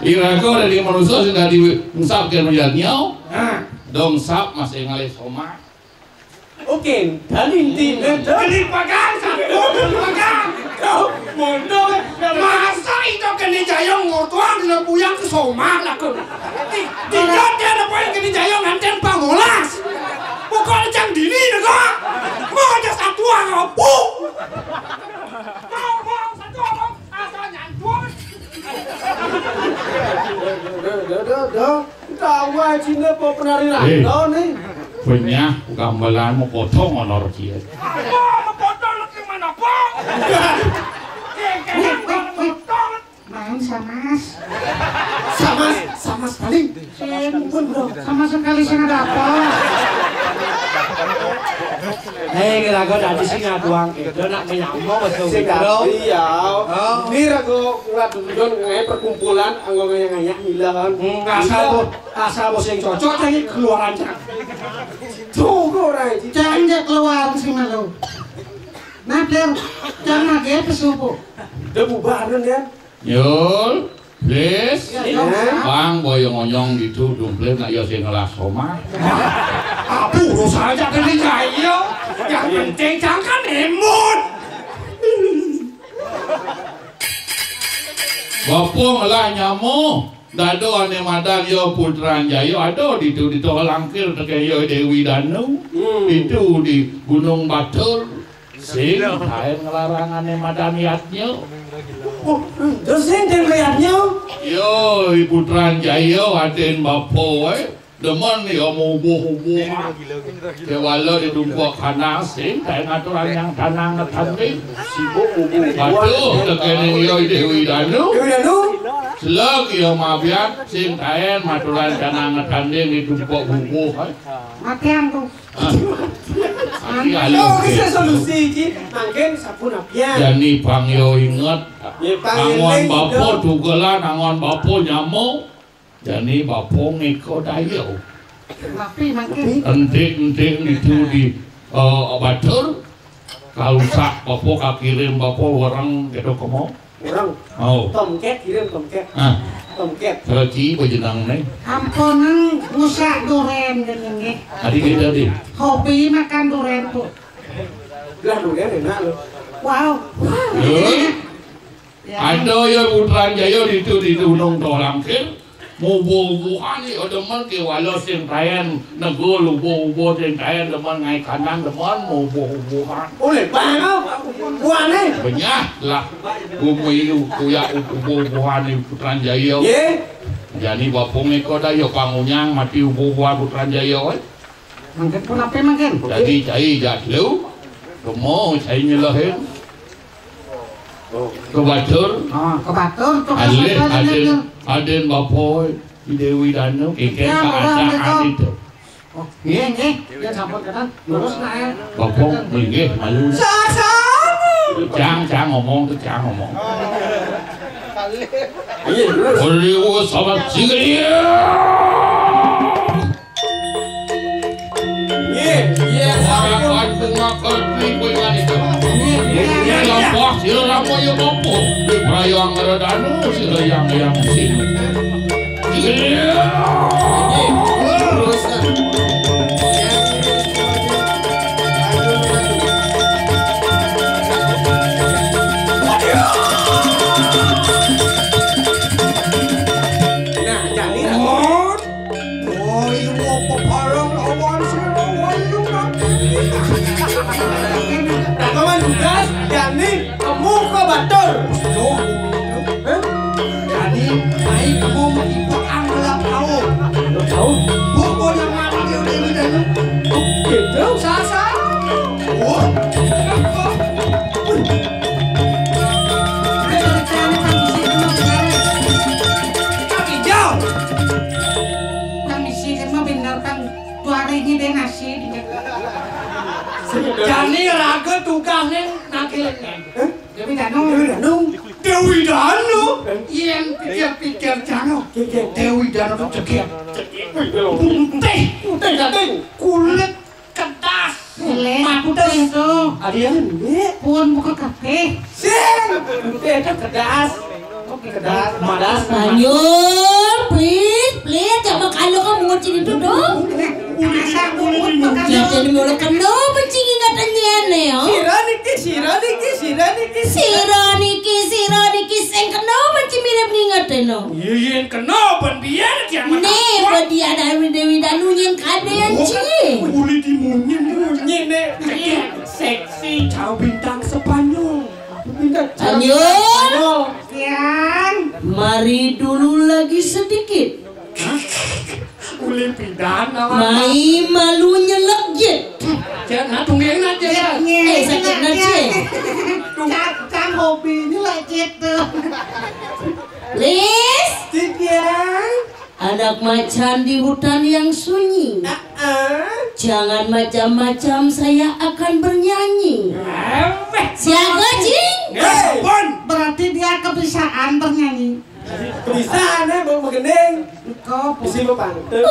Iraga dadi manusa sing dadi engsap tekén madan yadnya. Ha. Dong sap masih ngalih somah. Oke, dan intinya tu. Geni pagang, satu, geni pagang. Kau mundur. Masa itu geni jayong ngotuang kena buyang ke somah laku. Tidak dia ada poin geni jayong nganten pangolas. Pokoknya cang dini deh kok. Mau aja satu apa? Mau mau satu apa? Asal nyantuan. Dah, dah, dah, dah. Tawa Cina apa penari rantau ni? Penyah gamelan mau potong honor dia. Apa mau potong lagi mana apa? Kengkeng mau potong. Mau Samas. Samas, sama sekali. Sing, pun, Bro. Sama sekali sing ada apa? Hei, kira-kira tadi sing ngaku angke. Dia nak menyamuk, Mas Sing Bro. Iya. Oh. Ini rago kuat dudun ngae perkumpulan anggo ngayah-ngayah milahan. Hmm, asal bo, asal bo sing cocok, cari keluaran cang. Tunggu, Rai. Cang dia keluar sing malu. Nah, Bler, cang lagi apa subuh? Dia bubaran, ya. Yul, please. Ya, ya. Bang, boyo ngonyong gitu, dumplin nak yo sing ngelas omah. Apa urusan aja tadi kayo? Yang penting jangan emut. Bapa ngelah nyamo, dado ane madan yo Putran Jayo, ado ditu, ditu langkir teke yo Dewi Danu. Hmm. Itu di Gunung Batur. Sing taen nglarangane madan yadnya. Oh, terus sing den yadnya? Yo, Putran Jaya aden bapa, eh. Demen ya mubuh-ubuhan. Kewala di dumpuk kana, sing taen ngaturan yang tanang ngetanding. Sibuk mubuh-ubuhan. Aduh, tekene ya Dewi Danu. Dewi Danu? Selagi ya mabian, sing taen maturan tanang ngetanding di dumpuk bubuh, eh. Matian tuh. Ah. Iki Oh, alus, bisa ya. Solusi iki. Mangkin sabun apian. Jani pang yo inget. Ya, pang Angon eling, bapa dong. Tugelan, angon bapa nyamo. Jani bapa ngeko dayo. Tapi mangkin. Entik-entik itu di, eh, batur. Kalusak bapa kakirim bapa warang gitu kemo. Orang. Oh. Tomcat, kirim tomcat. Ah. Tomcat. Kalau ci bajenang ne. Ampunang ngusak duren gini nggih. Tadi kita di. Hobi makan duren, Bu. Lah, duren enak loh. Wow. Loh. Ya. Ada ya Putran Jaya di itu, di Gunung Tolangkir. Mubuh-ubuhan ni, oh, demen ke wala sing taen negul, ubuh-ubuh sing taen demen ngai kandang demen, mubuh-ubuhan. Oleh bang, buane. Benyah lah. Bumi itu kuyak ubuh-ubuhan ni Putran Jaya. Ye. Jani bapung iko dah, yo pangunyang mati ubuh-ubuhan Putran Jaya, eh. Mangkin pun apa mangkin? Jadi cai jatlu. Kemo cai nyelahin. Ke batur. Oh, ke batur tuh. Alih, kasar aden, aden bapa di Dewi Danu, ikan ya, keadaan itu. Oh, nggih, nggih. Ya sampun kena lurus nak ya. Bapa, nggih, malu. Sasa. Cang, cang ngomong tuh, cang ngomong. Iya, lurus. Beribu sama ciri. Nggih, nggih, sampun. Aku ngaku kuwi kuwi wanita. Nggih, nggih, nggih. Lampah sira rama ya bapa. Prayang Radanu sira yang yang sing. Nggih. Nggih, terus. Nah, jani. Oh, iku apa barang lawan sing lawan iku kan? Rakaman tugas, jani, kamu ke batur. Loh, hah? Jani, ayo kamu mau ibu anggelap kau. Tahu? Buku yang mati udah udah lu. Gitu, sasa. Oh, apa? Wih. Ayo, cari-cari, Pak, di sini, Pak. Tapi jauh. Permisi, kan mau bener, Bang. Dua hari ini dia nasi. Jani raga tugasnya nagih. Dewi Danu. Dewi Danu. Dewi Danu. Iya, pikir-pikir Danu. Dewi Danu tuh cekik. Putih. Putih, putih. Kulit kedas. Kulit putih tuh. Ada yang ini. Pun buka kafe. Sing. Putih itu kedas. Kedas, malas. Banjur, please, please, coba kalau kamu ngucil itu dong. Masa kulit bekas. Ya, jadi mulai kena pencing ingat tanya nih, ya. Sira niki, sira niki, sira niki. Sira niki, sira niki, sing kena pencing mirip ningat no. Iya, iya, kena ben biar kiamat. Nih, apa? Buat dia Dewi Dewi Danu yang kadean, oh, ci. Boleh dimunyin, munyin, nih. Iya. Seksi, cau bintang Spanyol. Bintang Spanyol. Spanyol. Kian. Mari dulu lagi sedikit. Uli pidan awak. Mai malu nyelek jit. Jangan tungguin aja ya. Eh, sakit aja. Cang, cang hobi nyelek jit tuh. Lis, Tiang. Anak macan di hutan yang sunyi. Ah, ah. Jangan macam-macam, saya akan bernyanyi. Siaga, Cing. Berarti dia kebisaan bernyanyi. Kebisaan, eh, mau begending. Kau isi mau pantun.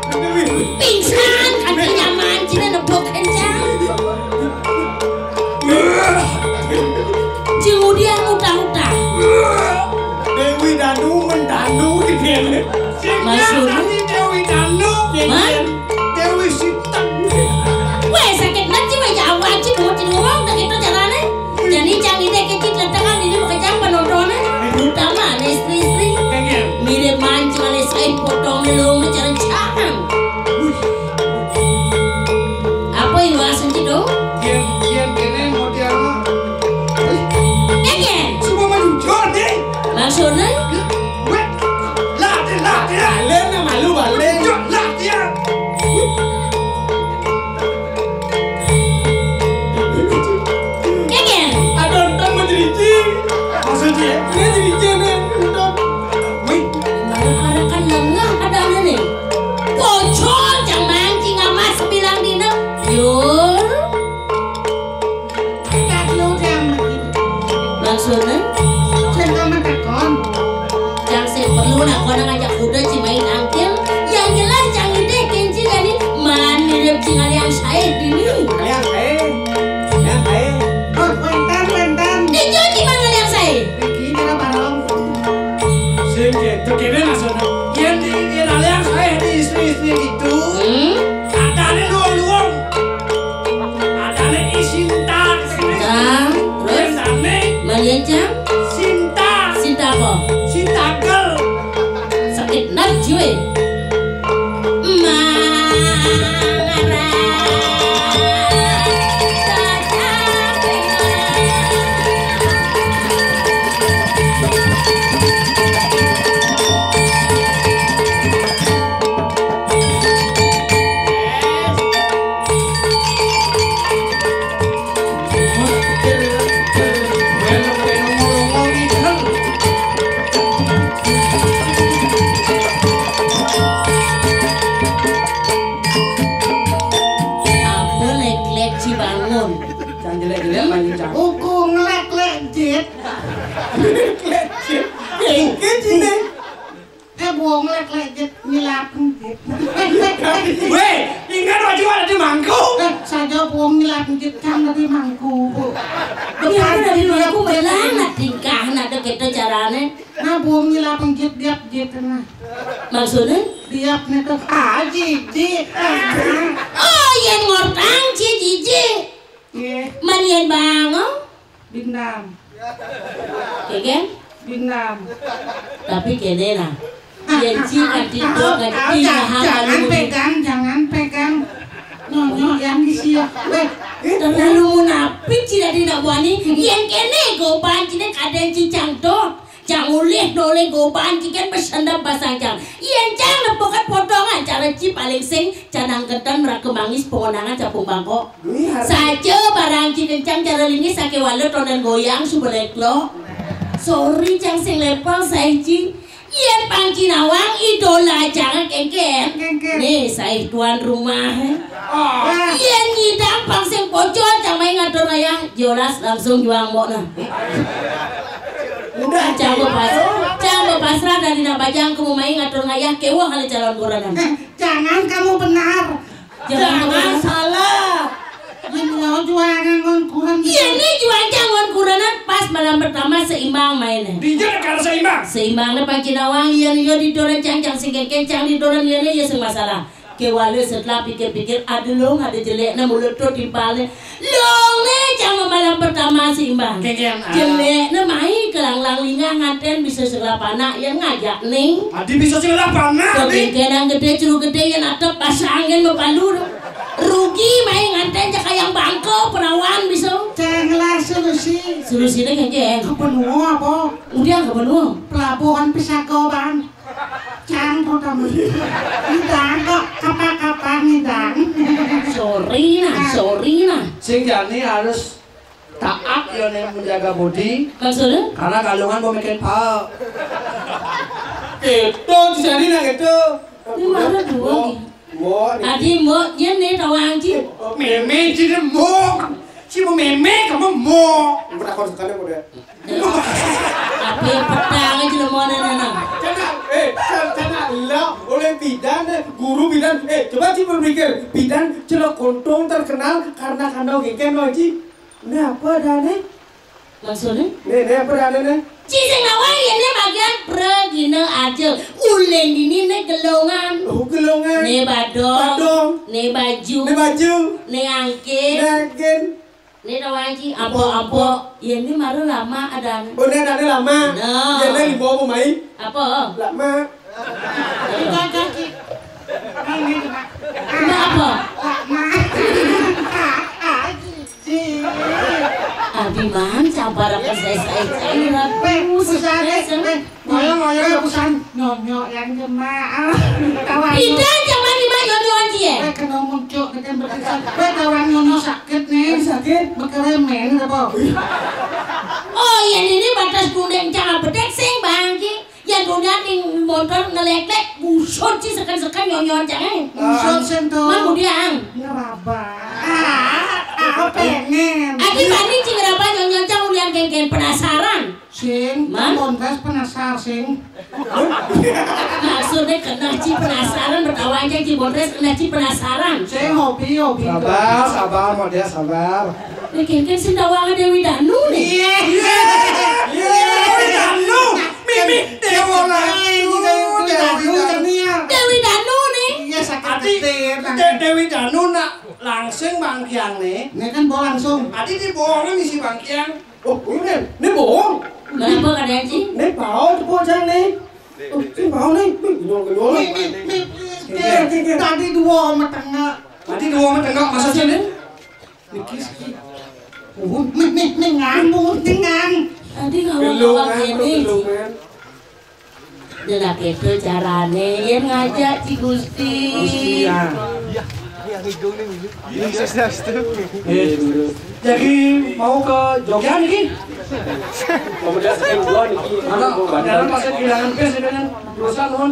Kengkeng. Pingsan, kakinya mancing, nepuk kencang. Cing Udiang utang-utang. Dewi Danu mentanu gitu ya. Maksudnya? Tadi Dewi Danu. Hah? Dewi Siteng. Weh, sakit banget sih, meja awal sih, mau ngomong, tak gitu caranya. Jadi, cang ini kecil letengan ini makejang penontonnya. Utama, ada istri-istri. Mirip mancing, ada saya potong dulu, mencari cang. Apa yang lu asal gitu? Yen, yen kene model mah. Kengkeng. Semua mah jujur nih. Maksudnya? Weh, lah, dia, lah, dia. Balen sama lu, balen. Jujur, lah, dia. Kengkeng. Aduh, entah mau jadi cing. Maksudnya? Dia jadi cing, nih. Entah. Wih. Baru pada kan lengah adanya nih. Pocol, jangan mancing sama sebilang dina. Yul. Kaki udah makin. Maksudnya? Saya nggak mentekon. Yang saya perlu nak kau ngajak kuda cimain angkil. Yang jelas jangan deh kencing jadi man mirip cing ada yang saya dini. Yang saya. Yang saya. Oh, wentan, wentan. Dijo di mana yang saya? Riki, dia bareng. Sing gitu, kene maksudnya. Yang di, yang ada yang saya di istri-istri gitu. Hmm? Ada nih luang-luang. Adane I Sinta. Sinta, terus? Adane Malia Cang? Sinta. Sinta apa? Sinta Gel. Sakit nerjuy. Apa lek-lek ci bangun? Jangan jelek-jelek, Pak Cang. Uku ngelek-lek jit. Ngelek-lek jit. Engke cine. Eh, buang lek-lek jit, nyilap jit. Weh, ingat wajib ada di mangku. Eh, saja buang nyilap jit, kan ada di mangku, Bu. Iya, ada di mangku, belang, nah, tingkah, nah, ada kita carane. Nah, buang nyilap jit, diap jit, nah. Maksudnya? Diap nih tuh, ah, jijik. Ah. Oh, yang ngortang, cie jijik. Iya. Man yen bangong? Bindam. Keken? Bindam. Tapi kene lah. Janji nganti dok nganti jangan pegang, jangan pegang. Nyonyo yang isi ya. Weh, terlalu munafik sih dari nak buani. Yang kene goban sini kadang cincang dok. Cang ulih noleh goban cikan bersendam pasang cang. Yang cang nepukan potongan cara ci paling sing canang ketan meraka mangis pengonangan capung bangkok. Saja barang ci kencang cara lingis sake wala tonan goyang subelek lo. Sorry cang sing lepang saya ci. Yen pangki nawang idola jangan kengken. Kengken. Nih, saya tuan rumah. Oh. Yen nyidang pang sing pocol cang main ngatur ngayah, jolas langsung juang mbok nah. Udah cang bepas, cang bepasrah dari nak bajang kamu main ngatur ngayah kewah kali calon kuranan. Jangan kamu benar. Jangan salah. Ini lo juangan ngon kuran. Iya, ini juangan ngon kuranan pas malam pertama seimbang main. Dijak kalau seimbang. Seimbang le pangki nawang iya iya di doran cang cang sing kencang di doran iya iya sing masalah. Kewale setelah pikir-pikir ada long ada jelek na mulut tu timpal le. Long le cang malam pertama seimbang. Kengken, ah. Jelek na mai kelang-lang lingah nganten bisa serap anak yang ngajak ning. Adi bisa serap anak ning. Kengken yang gede ceru gede yang atep pasang yang mepalur. Rugi main nganten cakayang bangko perawan bisa. Janganlah solusi. Solusinya kengken. Ke benua apa? Udah ke benua. Pelabuhan Pisagobang. Cang kok kamu. Ngidang kok kapal-kapal ngidang. Sorry nah, sorry nah. Sing jani harus taat ya nih menjaga budi. Maksudnya? Karena kalungan mau mikirin pal. Itu sejadi nah gitu. Ini mana dua nih? Mo, adi mo, yen ne tawang ci. Meme ci ne mo. Ci mo meme kamu mo. Udah kau sekali mo deh. Tapi petang aja lo mo nana. Cana, eh, cana, cana lo oleh bidan, eh, guru bidan. Eh, coba ci berpikir, bidan celok kontong terkenal karena kandau gengken lo ci. Ini apa dah nih? Maksudnya? Nih, nih apa dah nih? Ci sing nawang yen ne bagian pragina aja. Ulen dini ne gelongan. Oh, gelongan. Ne badong. Badong. Ne baju. Ne baju. Ne angkin. Ne angkin. Ne nawang ci ampo-ampo. Yen ne maru lama ada. Oh, ne ada lama. Nah. Yen ne limbo apa mai? Apa? Lama. Lama apa? Lama. Abi man sabar akan saya saya saya. Ngoyo ngoyo urusan nyonyo yang jemaah. Kawan. Idan zaman lima nyonyo aja. Eh kena muncul kita berkisah. Eh kawan nyonyo sakit nih. Sakit. Bekeremen apa? Oh iya ini batas kuning jangan bedek sing bangki. Ya dunia ning motor ngelek-lek busut sih seken-seken nyonyo cang eh. Busut sing tuh. Man mudiang. Ngeraba. Ah, ah, pengen. Adi bani ci ngeraba nyonyo cang ulian geng-geng penasaran. Sing, man? Montes penasar sing. Maksudnya kena ci penasaran, betawa aja ci montes kena ci penasaran. Sing hobi, hobi. Sabar, sabar, mau dia sabar. Nih kengken sing dawa Dewi Danu nih. Iya. Iya. Dewi Danu. Mimi Dewa Danu. Dewi Danu. Dewi Danu nih. Iya sakit. Adi, Dewi Danu nak langsung bangkiang nih. Ini kan bawa langsung. Adi di bawah misi bangkiang. Oh, ini, ini bohong. Kenapa kadang ci? Ini bau tepuk jang nih. Oh, ini bau nih. Ini bau nih. Tadi dua sama tengah. Tadi dua sama tengah maksudnya nih? Niki siki. Oh, nih nih nih ngang, nih ngang. Tadi ngawang-ngawang ini. Delak itu carane yen ngajak ci Gusti. Gusti ya. Iya, iya, iya. Iya, iya, iya. Eh, jadi mau ke Jogja niki? Pemuda sekian dua niki. Mana? Jangan pakai kehilangan pes dengan perusahaan nuhun.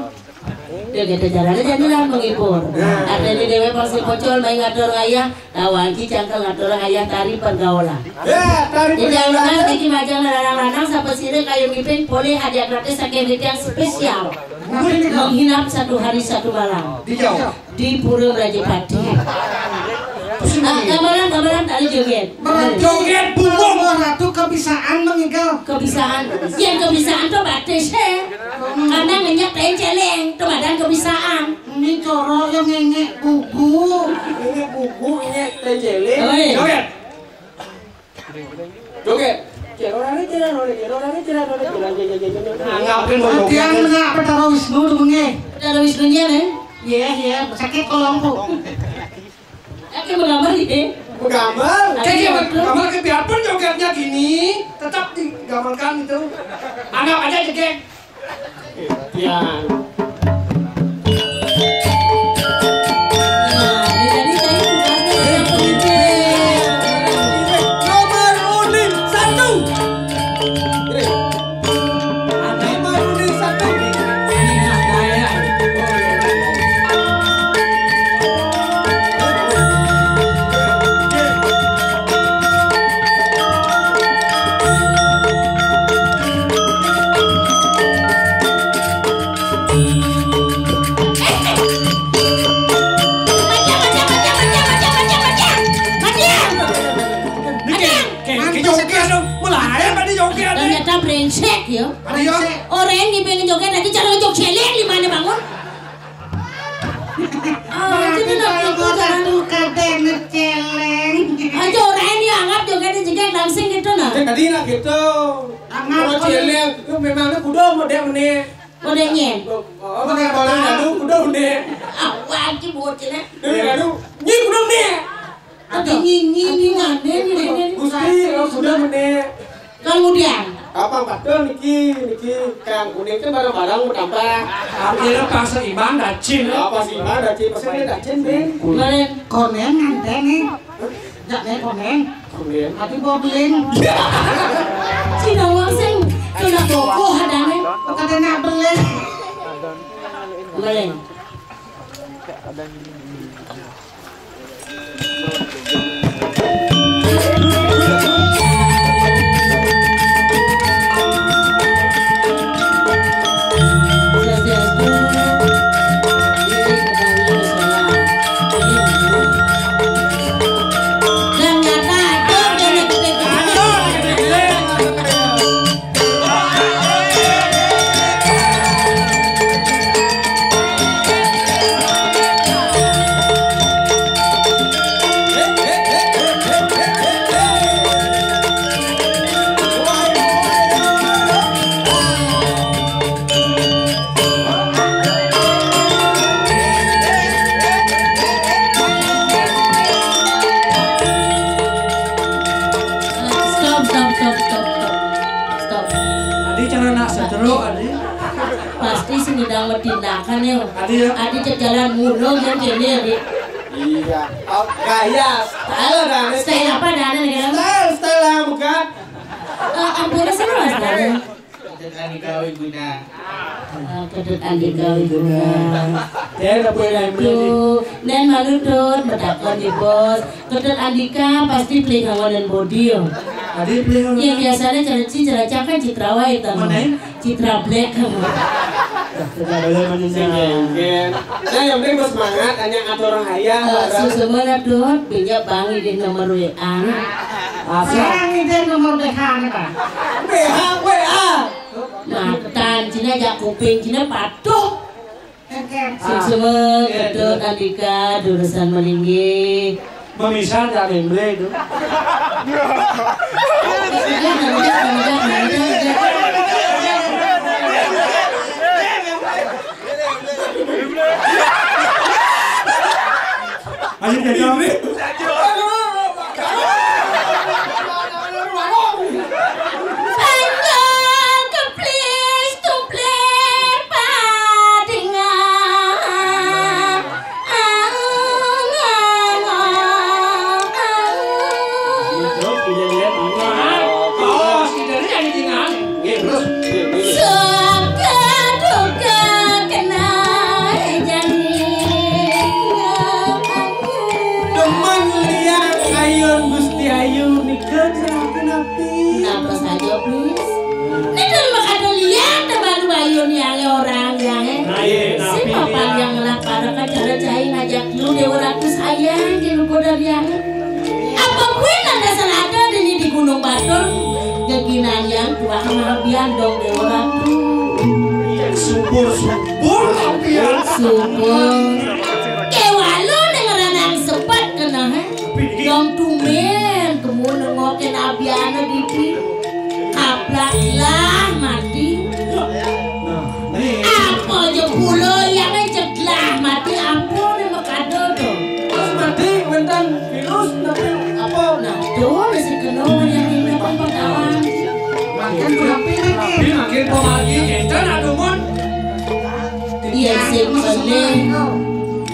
Ya gitu caranya jadi lah menghibur. Artinya dewe pasti pocol main ngatur ngayah, lawan ci cangkel ngatur ngayah tari pergaulan. Ya, tari pergaulan. Jadi yang lunas niki majang larang-larang sapa sire kayu mipin polih hadiah gratis saking titiang spesial. Menginap satu hari satu malam. Di Jawa. Di Pura Merajapati. Ah, gambaran, gambaran tak ada joget. Joget bumbung. Ratu kebisaan mengigal. Kebisaan. Yang kebisaan tuh batis eh. Karena ngenyak tencelen, tuh badan kebisaan. Ini coro yang ngengek bubu. Ngengek bubu, ngengek tencelen. Joget. Joget. Cek orang ini Ngapain mau joget? Tiang nak Betara Wisnu dulu nggih. Betara Wisnu nggih, nggih. Iya, iya, sakit kolongku. Oke, menggambar ini. Menggambar. Oke, iya, betul. Gambar ke biarpun jogetnya gini, tetap digambarkan itu. Anggap aja jegeg. Ya. Nah, jadi saya bukan yang pemimpin. Nomor undi satu. Nomor undi satu. Ini hak saya. Ini kayak, kayak, kayak joget dong. Mulai apa nih joget nih? Ternyata brengsek ya. Ayo. Orang yang pengen joget lagi cara joget celeng di mana bangun? Ah, itu tuh kalau mau satu kadang ngeceleng. Aja orang yang dianggap joget di jegeg langsung gitu nah. Jadi nak gitu. Kalau celeng, itu memangnya kudu mau dia meneh. Udah nyen. Oh, udah kalau ngadu, udah udah. Awal ki bocilnya. Dia ngadu, nyi udah meneh. Ada nyi nyi nyi ngane nyi ngane. Gusti, oh, sudah meneh. Kemudian. Apa betul niki, niki kang kuning kan barang-barang mau tambah. Artinya pas seimbang dacin. Ya, pas seimbang dacin, pas ini dacin, Ben. Kemarin konen nganten nih. Jak nek konen. Konen. Ati bobling. Cina wong sing kena boko hadane. Kata nak beling. Beling. Stop, stop, stop, stop, stop. Stop. Adi cara nak setruk, Adi. Pasti sing ngidang medinakan ya. Adi ya. Adi cek jalan mulu kan kene ya, Dik. Iya. Oh, gaya. Style dah. Style apa dah negara? Style, style lah bukan. Eh, ampun sih Mas tadi. Kedut Andika Wiguna. Ah, Kedut Andika Wiguna. Ya, udah boleh naik beli. Tuh, nen malu tuh, medakon di bos. Kedut Andika pasti beli kawanan body yo. Adi beli kawanan. Iya, biasanya cara ci, cara cak kan Citra White, teman. Mana ya? Citra Black. Tidak boleh menyenyak. Nah, yang penting bersemangat, hanya atur orang ayah. Eh, bareng. Susu mana tuh? Pinjam Bang Idin nomor W A. Asal. Bang Idin nomor W A nih, Pak. W A, W A. Matan, Cina jak kuping, Cina patuh. Oke. Susu, ah, Kedut Andika, durusan melinggih. Memisah dari beli itu. Ayo, Jajo. Panjang keplis tumplik padingan. Sok keduga kena jani. Demen liat ayun Gusti Ayu nika, kenapa? Kenapa saja, please? Nek kalau kada lihat, terbaru bayun yang orang yang, eh. Nah, iya, si tapi papan dia yang ngelak para kan cara cai ngajak lu Dewa Ratu sayang di lupa dari yang. Apa pun ada selada di, di Gunung Batur, keginan yang tua mahabian dong Dewa Ratu. Subur, subur, tapi ya. Subur. Kewalu dengan renang sepat kena, eh. Dong tumen, kemu nengokin abiana di pi. Kapla Lah mati. Nah, nih. Apa aja pula yang ceglah mati apa nih makado tuh. Terus mati wonten virus tapi apa? Nah, tuh masih kena yang ini pemakaman. Makin rapi makin. Tapi makin pemargi enten adumun. Iya sih bener.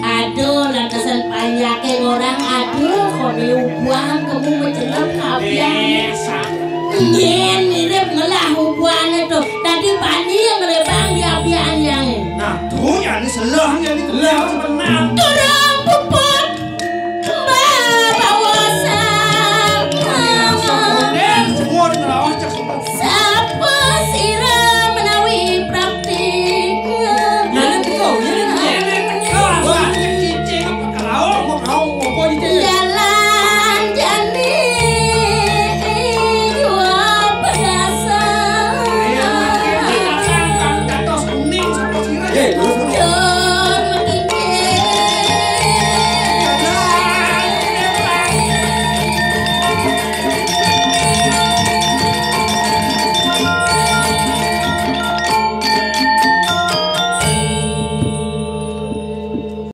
Aduh, lantasan panyake orang aduh, kok diubuhan kamu mencelem kapian. Nyen mirip ngelah ubuhane tuh. Tadi bani yang ngelebang di apian yang. Nah, tuh ya ini selah ya ini selah sebenarnya. Turun